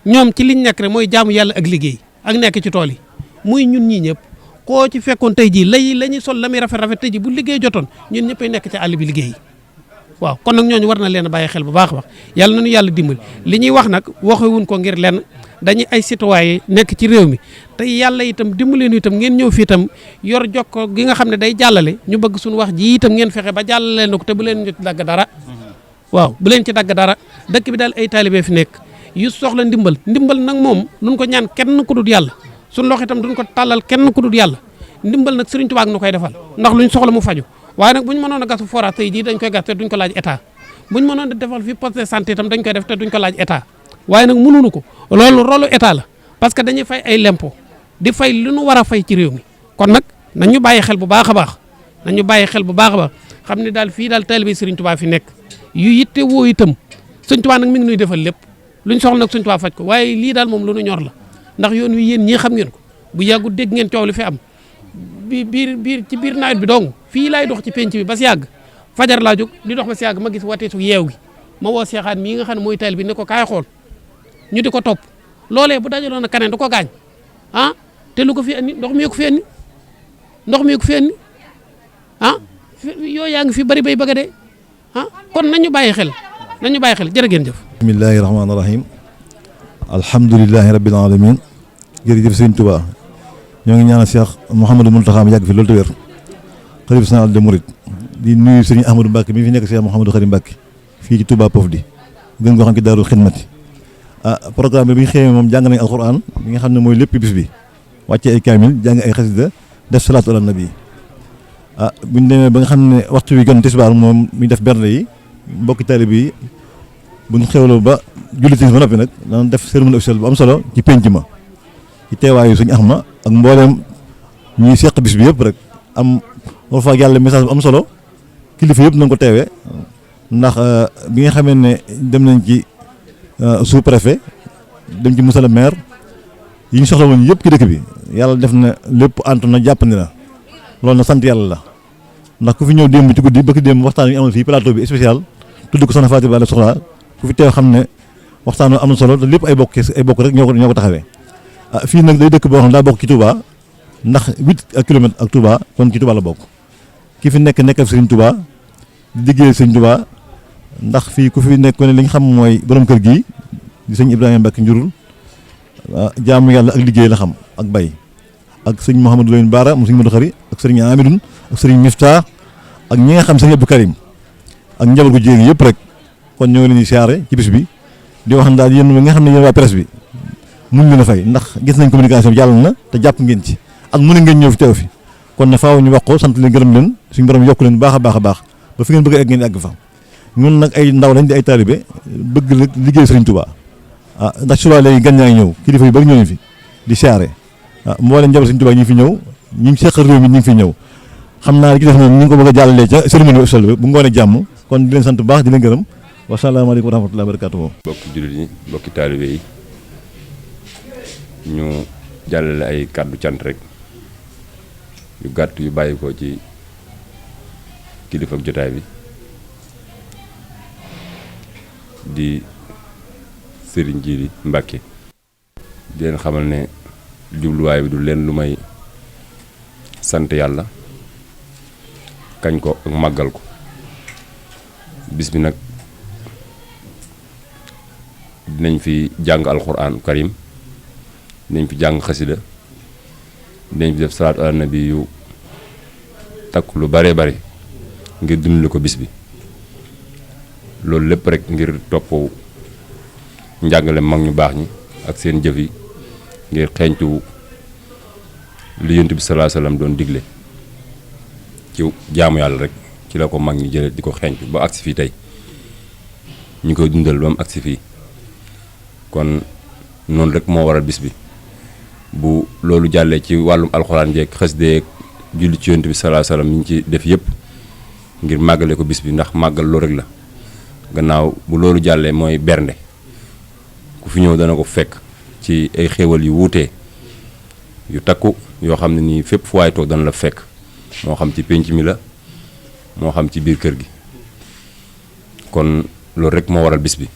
ñoom ci liñ nekk rek mooy jaamu yàlla ak liggéey ak nekk ci tool yi muy ñun ñii ñëpp koo ci fekkoon tey jii la ñuy sol la muy rafet tey jii bu liggéey jotoon ñun ñëppay nekk ci àll bi liggéey waaw kon nag ñooñu war na leen a bàyyi xel bu baax a baax yàlla nañu yàlla dimbali li ñuy wax nag waxewuñ ko ngir lenn dañuy ay citoyen nekk ci réew mi te yàlla itam dimbali leen itam ngeen ñëw fii itam yor jokko gi nga xam ne day jàllale ñu bëgg suñu wax ji itam ngeen fexe ba jàllale na ko te bu leen ci dagg dara waaw bu leen ci dagg dara dëkk bi daal ay taalibe fi nekk yu soxla ndimbal nag moom duñ ko ñaan kenn ku dul yàlla suñu loxo itam duñ ko tàllal kenn ku dul yàlla ndimbal nag Serigne Touba nu koy defal ndax luñ soxla mu faju waaye nag buñ mënoon a gasu forage tey jii dañ koy gas te duñ ko laaj état buñ mënoon a defal fii poste de santé itam dañ koy def te duñ ko laaj état waaye nag mënuñu ko loolu rôle état la parce que dañuy fay ay lempo di fay lu nu war a fay ci réew mi kon nag nañu bàyyi xel bu baax a baax xam ne daal fii daal taalibe Serigne Touba fi nekk yu yitte woo itam Serigne Touba nag mi ngi nuy defal lépp luñ soxla nag Serigne Touba faj ko waaye lii daal moom lu nu ñor la ndax yoon wi yéen ñii xam ngeen ko bu yàggu dégg ngeen coow li fi am ci biir nawet bi dong fii laay dox ci penc bi ba si yàgg fajar laa jóg di dox ba si yàgg ma gis wateesu yeew gi ma woo seexaan mii nga xam ne mooy taal bi ne ko kaay xool ñu di ko topp loolee bu dajaloon na kaneen du ko gaañ te lu ko fi andi ndox mi ko fi andi yooyu yaa ngi fi bari bay bëgg a dee kon nañu bàyyi xel jërë ngeen jëf. bismillahi rahmaani rahim alhamdulilahi rabbil alamin jërëjëf sëñ Touba ñoo ngi ñaanal Cheikh Mouhamadou Mountakha yàgg fi loolu te wér xalifa général des mourides di nuyu sëriñ Ahmadou Mbacke mi fi nekk Cheikh Mouhamadou Khari Mbacke fii ci Touba Pofdy gën koo xam ci Daaru Xidmati programme bi ñu xëyee moom jàng nañ alquran bi nga xam ne mooy lépp bis bi wàcce ay kaamil jàng ay xasida def salaatu ala nabi buñ demee ba nga xam ne waxtu wi gën tisbaar moom ñu def bernde yi mbokki taalibe yi buñ xewloo ba julli timis ba noppi nag dana def cérémonie officielle bu am solo ci penc ma ci teewaayu suñu Axma ak mbooleem ñuy seq bis bi yëpp rek am war fa yàlla message bu am solo kilifa yëpp nañ ko teewee ndax bi nga xamee ne dem nañ ci sous préfet dem ci monsieur le maire yi ñu soxla woon yëpp ci dëkk bi yàlla def na lépp antu na jàppandi na loolu na sant yàlla la ndax ku fi ñëw démb ci guddi bëgg démb waxtaan wi amoon fii plateau bi spécial tudd ko soxna Fatou Ba la soxla ku fi teew xam ne waxtaan am na solo te lépp ay bokk rek ñoo ko taxawee fii nag day dëkk boo xam ne daa bokk ci Touba ndax 8 kilomètres ak Touba kon ci Touba la bokk ki fi nekkal Serigne Touba di liggéey Serigne Touba ndax fii ku fi nekk ne li nga xam mooy borom kër gi di sëñ Ibrahima Mbacke njurul jaamu yàlla ak liggéey la xam ak bay ak sëñ Mouhamadou Lamine Bara mu sëñ Modou Khari ak sëriñ Amidoun ak sëriñ Miftah ak ñi nga xam sëñ Abdou Karim ak njaboot gu jéegi yëpp rek kon ñoo ngi leen di siyaare ci bis bi di wax daal yéen nga xam ne yéen waa presse bi mun leen a fay ndax gis nañ communication bi jàll na te jàpp ngeen ci ak mu ne ngeen ñëw fi teew fi kon ne faaw ñu wax ko sant leen gërëm leen suñu borom yokk leen baax a baax ba fi ngeen bëgg a egg ngeen àgg fa ñun nag ay ndaw lañ di ay taalibe bëgg la liggéey Sëriñ Touba ndax suba léegi gan ñaa ngi ñëw kilifa yu bari ñëw fi di siyaare mboolem njaboot Sëriñ Touba ñi ngi fi ñëw ñi ngi seqal réew mi ñi ngi fi ñëw xam naa li ci def moom ñu ngi ko bëgg a jàllalee ca cérémonie officielle bi bu ngoonee jàmm kon di leen sant bu baax di leen gërëm wasalaamaaleykum wa rahmatullahi wa barakatuh. mbokki jullit yi mbokki taalibe yi ñu jàllale ay kàddu cant rek yu gàtt yu bàyyi ko ci kilifa ak jotaay bi di Serigne Djily Mbacke di leen xamal ne jubluwaay bi du leen lu may sant yàlla kañ ko ak màggal ko bis bi nag dinañ fi jàng alxuraan karim dinañ fi jàng xasida dinañ fi def salaatu ala nabi yu takk lu bare bare ngir dundale ko bis bi loolu lépp rek ngir topp njàngale mag ñu baax ñi ak seen jëf yi ngir xeeñtu li Yonent bi sallallahu alayhi wasallam doon digle ci jaamu yàlla rek ci la ko mag ñi jële di ko xeeñtu ba agsi fii tey ñu koy dundal ba mu agsi fii kon noonu rek moo waral bis bi bu loolu jàllee ci wàllum alxuraan jeeg xasida yeeg julli ci Yonent bi sallallahu alayhi wasallam ñu ci def yëpp ngir màggale ko bis bi ndax màggal loolu rek la gannaaw bu loolu jàllee mooy bernde ku fi ñëw dana ko fekk ci ay xéewal yu wuutee yu takku yoo xam ne nii fépp fu waay toog dana la fekk moo xam ci pénc mi la moo xam ci biir kër gi kon loolu rek moo waral bis bi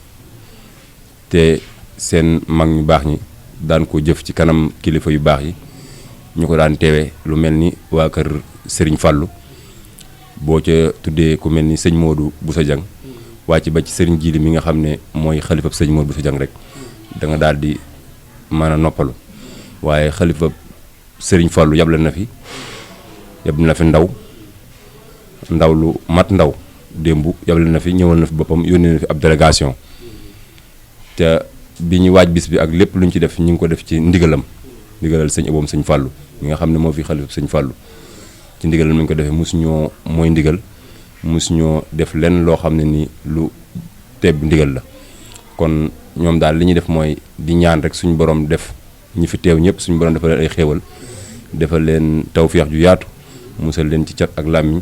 te seen mag ñu baax ñi daan ko jëf ci kanam kilifa yu baax yi ñu ko daan teewee lu mel ni waa kër Serigne Fallou boo ca tuddee ku mel ni sëñ Modou Bousso Dieng wàcc ba ci Serigne Djily mi nga xam ne mooy xalifab sëñ Modou Bousso Dieng rek da nga daal di mën a noppalu waaye xalifab Serigne Fallou yable na fi ndaw lu mat ndaw démb yable na fi ñëwal na fi boppam yónnee na fi ab délégation te bi ñu waaj bis bi ak lépp lu ñu ci def ñu ngi ko def ci ndigalal sëñ Aboom sëñ Fallou mi nga xam ne moo fi xalifab sëñ Fallou ci ndigalam lañ ko defee mosuñoo mooy ndigal mosuñoo def lenn loo xam ne ni lu tebb ndigal la kon ñoom daal li ñuy def mooy di ñaan rek suñu borom def ñi fi teew ñëpp suñu borom defal leen ay xéewal defal leen tawféex ju yaatu musal leen ci cat ak làmmiñ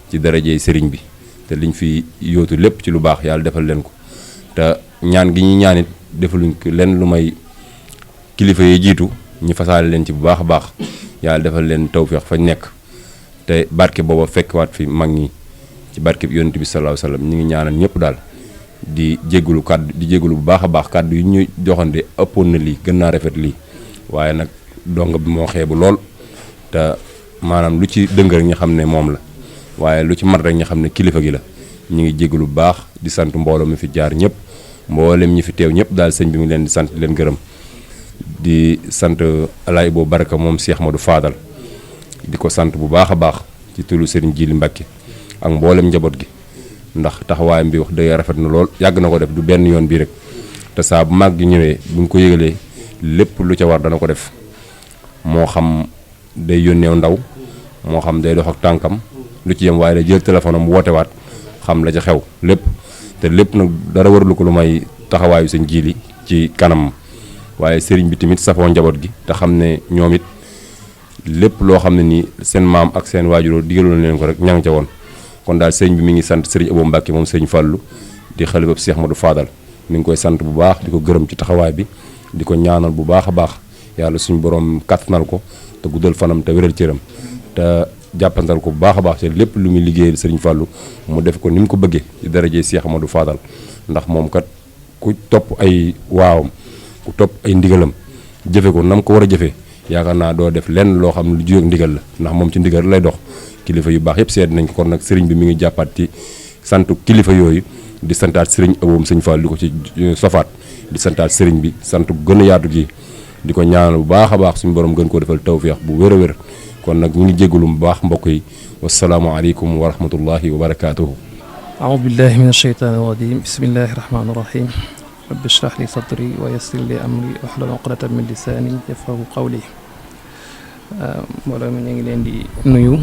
ci darajey sëriñ bi te liñ fi yóotu lépp ci lu baax yàlla defal leen ko te ñaan gi ñuy ñaanit defaluñ ko lenn lu may kilifa yi jiitu ñu fasaale leen ci bu baax a baax yàlla defal leen tawféex fañ nekk te barke booba fekkwaat fi mag ñi ci barkeb yonent bi sallallahu alayhi wasallam ñu ngi ñaanal ñëpp daal di jégalu bu baax a baax kàddu yi ñu joxande ëppoon na lii gën naa rafet lii waaye nag donga bi moo xeebu lool te maanaam lu ci dëng rek ñu xam ne moom la waaye lu ci mat rek ñu xam ne kilifa gi la ñu ngi jégalu bu baax di sant mbooloo mi fi jaar ñëpp mboolem ñi fi teew ñëpp daal sëñ bi mu leen di sant di leen gërëm di sant alaay boo baraka moom Cheikh Modou Fadal di ko sant bu baax a baax ci turu Serigne Djili Mbacke ak mboolem njaboot gi ndax taxawaayam bi wax dëgg rafet na lool yàgg na ko def du benn yoon bii rek te saa bu mag gi ñëwee buñ ko yëgalee lépp lu ca war dana ko def moo xam day yónneew ndaw moo xam day dox ak tànkam lu ci yem waaye day jël téléphone am wootewaat xam la ca xew lépp te lépp nag dara warulu ko lu may taxawaayu sëñ Djili ci kanam waaye sëriñ bi tamit safoo njaboot gi te xam ne ñoom it lépp loo xam ne nii seen maam ak seen waajuroo digaloon leen ko rek ña nga ca woon kon daal sëriñ bi mi ngi sant sëriñ Abo Mbacke moom sëriñ Fallou di xalifa Cheikh Modou Fadal mi ngi koy sant bu baax di ko gërëm ci taxawaay bi di ko ñaanal bu baax a baax yàlla suñu borom kàttanal ko te guddal fanam te wéral cëram te jàppantal ko bu baax a baax te lépp lu muy liggéeyal sëriñ Fallou mu def ko ni mu ko bëggee di darajee Cheikh Modou Fadal ndax moom kat ku topp ay waawam ku topp ay ndigalam jëfe ko nam ko war a jëfee yaakaar naa doo def lenn loo xam ne lu jóge ndigal la ndax moom ci ndigal lay dox kilifa yu baax yëpp seet nañ ko kon nag sëriñ bi mi ngi jàppaat ci santu kilifa yooyu di santaat sëriñ Aboom sëñ Fall di ko ci sofaat di santaat sëriñ bi sant bu gën a yaatu gi di ko ñaanal bu baax a baax suñu borom gën koo defal tawfeex bu wér a wér kon nag ñu ngi jégalu bu baax mbokk yi wasalaamaaleykum wa rahmatullahi wa barakaatuhu. aoudu billahi min asheytaani rajim bismillahi rahmaani rahim rabbi ishrah li sadri wa yassir li amri wahlul uqdatan min lisaani yafqahu qawli. mbooloo mi ñu ngi leen di nuyu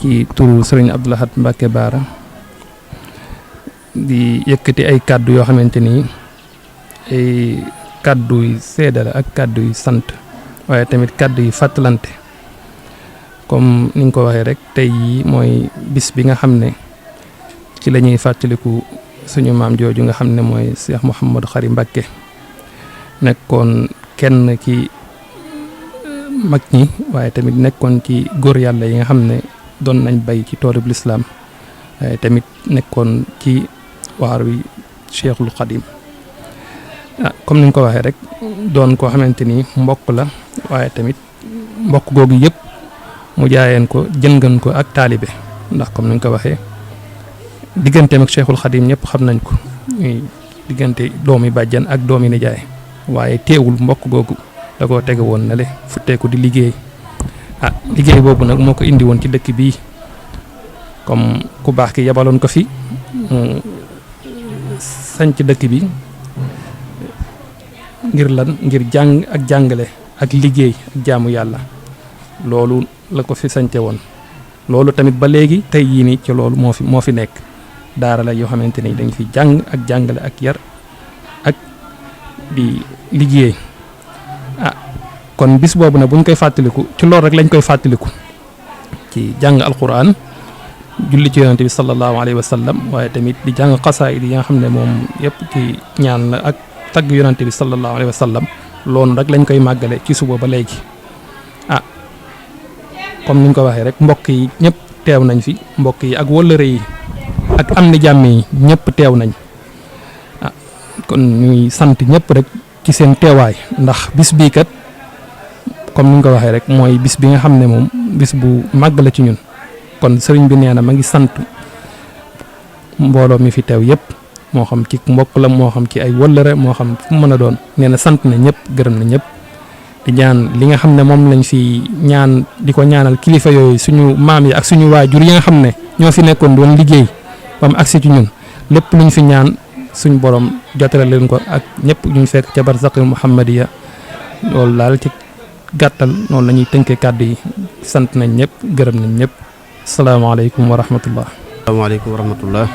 ci turu sëriñ Abdou Lahad Mbacke Baara di yëkkati ay kàddu yoo xamante ni ay kàddu yu seede la ak kàddu yu sant waaye tamit kàddu yu fàttalante comme ni nga ko waxee rek tey yi mooy bis bi nga xam ne ci la ñuy fàttaliku suñu maam jooju nga xam ne mooy Cheikh Mouhamadou Khary Mbacke nekkoon kenn ki mag ñi waaye tamit nekkoon ci góor yàlla yi nga xam ne doon nañ bay ci toolub lislaam waaye tamit nekkoon ci waar wi Cheikhul Khadim comme ni nga ko waxee rek doon koo xamante ni mbokk la waaye tamit mbokk googu yëpp mu jaayeen ko jëngan ko ak taalibe ndax comme ni nga ko waxee digganteem ak Cheikhul Khadim ñëpp xam nañ ko ñuy diggante doomi bàjjan ak doomi nijaay waaye teewul mbokk googu da koo tege woon na le futteeku di liggéey liggéey boobu nag moo ko indi woon ci dëkk bii comme ku baax ki yabaloon ko fi mu sanc dëkk bi ngir lan ngir jàng ak jàngale ak liggéey ak jaamu yàlla loolu la ko fi sance woon loolu tamit ba léegi tey yii nii ci loolu moo fi nekk daara la yoo xamante ni dañ fi jàng ak jàngale ak yar ak di liggéey kon bis boobu nag bu ñu koy fàttaliku ci loolu rek lañ koy fàttaliku ci jàng alquran julli ci yonante bi sallallahu alayhi wa sallam waaye tamit di jàng xasaayid yi nga xam ne moom yëpp ci ñaan la ak tagg yonante bi sallallahu alayhi wa sallam loolu rek lañ koy màggale ci suba ba léegi comme ni ñu ko waxee rek mbokk yi ñëpp teew nañ fi mbokk yi ak wëllëre yi ak am ni jàmm yi ñëpp teew nañ kon ñuy sant ñëpp rek ci seen teewaay ndax bis bii kat comme ni nga ko waxee rek mooy bis bi nga xam ne moom bis bu màgg la ci ñun kon sëriñ bi nee na ma ngi sant mbooloo mi fi teew yëpp moo xam ci mbokk la moo xam ci ay wëllëre moo xam fu mu mën a doon nee na sant na ñëpp gërëm na ñëpp di ñaan li nga xam ne moom lañ fi ñaan di ko ñaanal kilifa yooyu suñu maam yi ak suñu waajur yi nga xam ne ñoo fi nekkoon doon liggéey ba mu agsi ci ñun lépp luñ fi ñaan suñu borom jotale leen ko ak ñëpp ñu fekk ca barzaqil muhammadiya loolu daal ci gàttal noonu la ñuy tënkee kàddu yi sant nañ ñëpp gërëm nañ ñëpp salaamaaleykum wa rahmatullah. salaamaaleykum wa rahmatullah.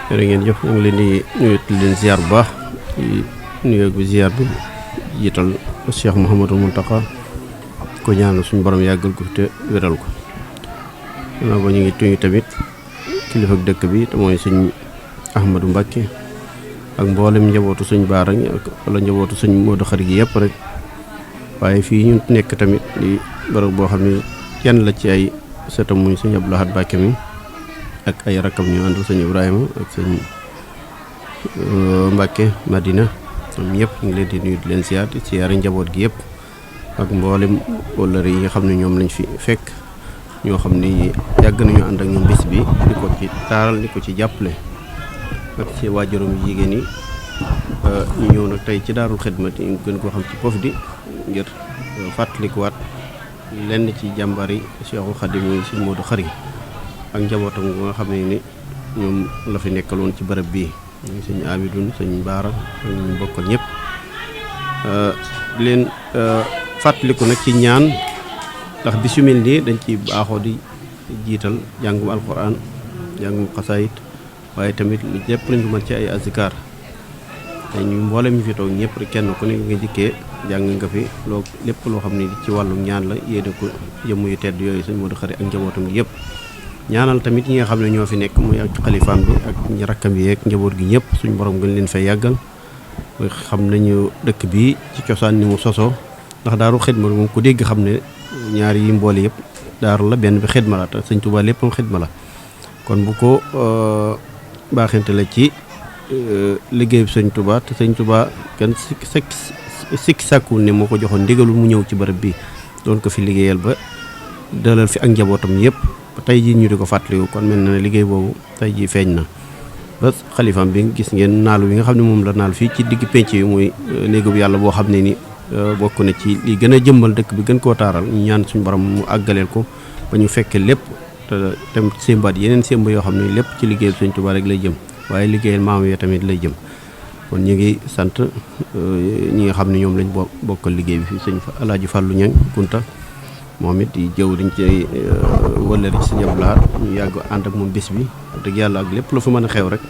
jërë ngeen jëf ñu ngi leen di nuyu leen ziar bu baax di nuyu bi ziar bi jiital Cheikh Mouhamadou Mountakha ko ñaanal suñu borom yàggal ko te wéral ko. xanaa ba ñu ngi tuñu tamit kilifa dëkk bi te mooy sëñ Ahmadou Mbacke ak mboolem njabootu sëñ Baara wala njabootu sëñ Modou Khary gi yëpp rek. waaye fii ñu nekk tamit di bërëb boo xam ne kenn la ci ay sëtam muy sëñ Abdou Lahad Mbacke mi ak ay rakkam ñu àndal sëñ Ibrahima ak sëñ Mbacke Madina ñoom ñëpp ñu ngi leen di nuyu di leen siyaar di siyaare njaboot gi yëpp ak mboolem wëllëre yi nga xam ne ñoom lañ fi fekk ñoo xam ni yàgg nañu ànd ak ñoom bés bi di ko ci taaral di ko ci jàppale ak ci waajuram jigéen yi ñu ñëw nag tey ci Daarul Xidmati ñu gën koo xam ci Pofdy ngir fàttalikuwaat lenn ci jàmbaar yi Cheikhul Khadim muy sëñ Modou Khary ak njabootam gu nga xam ne ni ñoom la fi nekkaloon ci bërëb bii ñu sëñ Amidoun sëñ Baara ak ñu bokkal ñëpp leen fàttaliku nag ci ñaan ndax bis yu mel nii dañ ci baaxoo di jiital jàngum alquran jàngum xasaayit waaye tamit lépp lañ ko mën ci ay azkar te ñu mboolem ñu fi toog ñëpp rek kenn ku ne nga jikkee jàng nga fi loo lépp loo xam ne ci wàllu ñaan la yéene ko jëmm yu tedd yooyu sëñ Modou Khary ak njabootam gi yëpp ñaanal tamit ñi nga xam ne ñoo fi nekk muy ak xalifaam bi ak ñi rakkam yi ak njaboot gi ñëpp suñ borom gën leen fay yàggal xam nañu dëkk bi ci cosaan ni mu sosoo ndax Daarul Xidma moom ku dégg xam ne ñaar yi mboole yëpp daaru la benn bi xidma la te sëñ Touba léppam xidma la kon bu ko baaxante la ci liggéey bi sëñ Touba te sëñ Touba kenn sikki sàkkul ne moo ko joxoon ndigalul mu ñëw ci bërëb bi doon ko fi liggéeyal ba dalal fi ak njabootam yëpp ba tey jii ñu di ko fàttaliku kon mel na ne liggéey boobu tey jii feeñ na ba xalifaam bi gis ngeen naalu bi nga xam ne moom la naal fii ci digg penc yi muy néegu bu yàlla boo xam ne ni bokk na ci li gën a jëmmal dëkk bi gën koo taaral ñu ñaan suñu borom mu àggaleel ko ba ñu fekkee lépp te tam sémbaat yeneen sémba yoo xam ne lépp ci liggéeyal sëñ Touba rek lay jëm waaye liggéeyal maam yi tamit lay jëm kon ñu ngi sant ñi nga xam ne ñoom lañ bokkal liggéey bi fii sëñ Alaaji Fàllu Ñang Kunta moom it di jëw dañ ci wëllëri ci sëñ Abdoulaye ñu yàgg ànd ak moom bés bi dëgg yàlla ak lépp lu fa mën a xew rek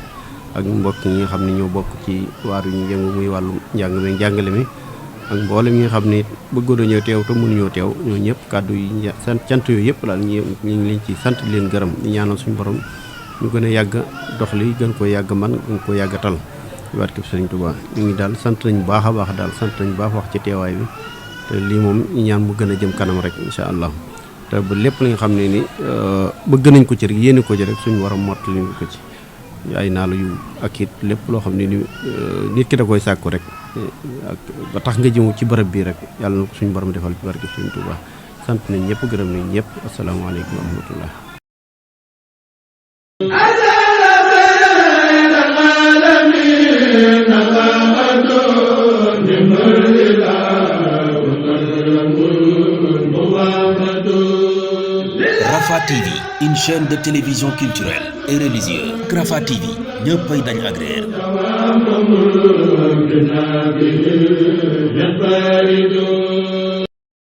ak mbokk ñi nga xam ne ñoo bokk ci waar yu ñu yëngu muy wàllu njàng mi njàngale mi ak mboolem ñi nga xam ne bëggoon nañoo teew te mënuñoo teew ñoo ñëpp kàddu yi cant yooyu yëpp daal ñu ngi leen ci sant di leen gërëm di ñaanal suñu borom ñu gën a yàgg dox li gën koo yàgg man gën koo yàgg tal ci barkeb Sëriñ Tuubaa ñu ngi daal sant nañu baax a baax daal sant nañu baax wax ci teewaay bi te lii moom ñu ñaan mu gën a jëm kanam rek incha allah te ba lépp li nga xam ne ni bëgg nañ ko ci rek yéene ko ci rek suñu war a mottali ko ci ay naal yu ak it lépp loo xam ne ni nit ki da koy sàkku rek ak ba tax nga jëmu ci bërëb bii rek yàlla na ko suñu borom defal ci barkeb Sëriñ Tuubaa sant nañ ñëpp gërëm nañ ñëpp asalaamaaleykum wa rahmatullah Rafah TV, une chaîne de télévision culturelle et religieuse. Rafah TV, ñëppay dañ agréer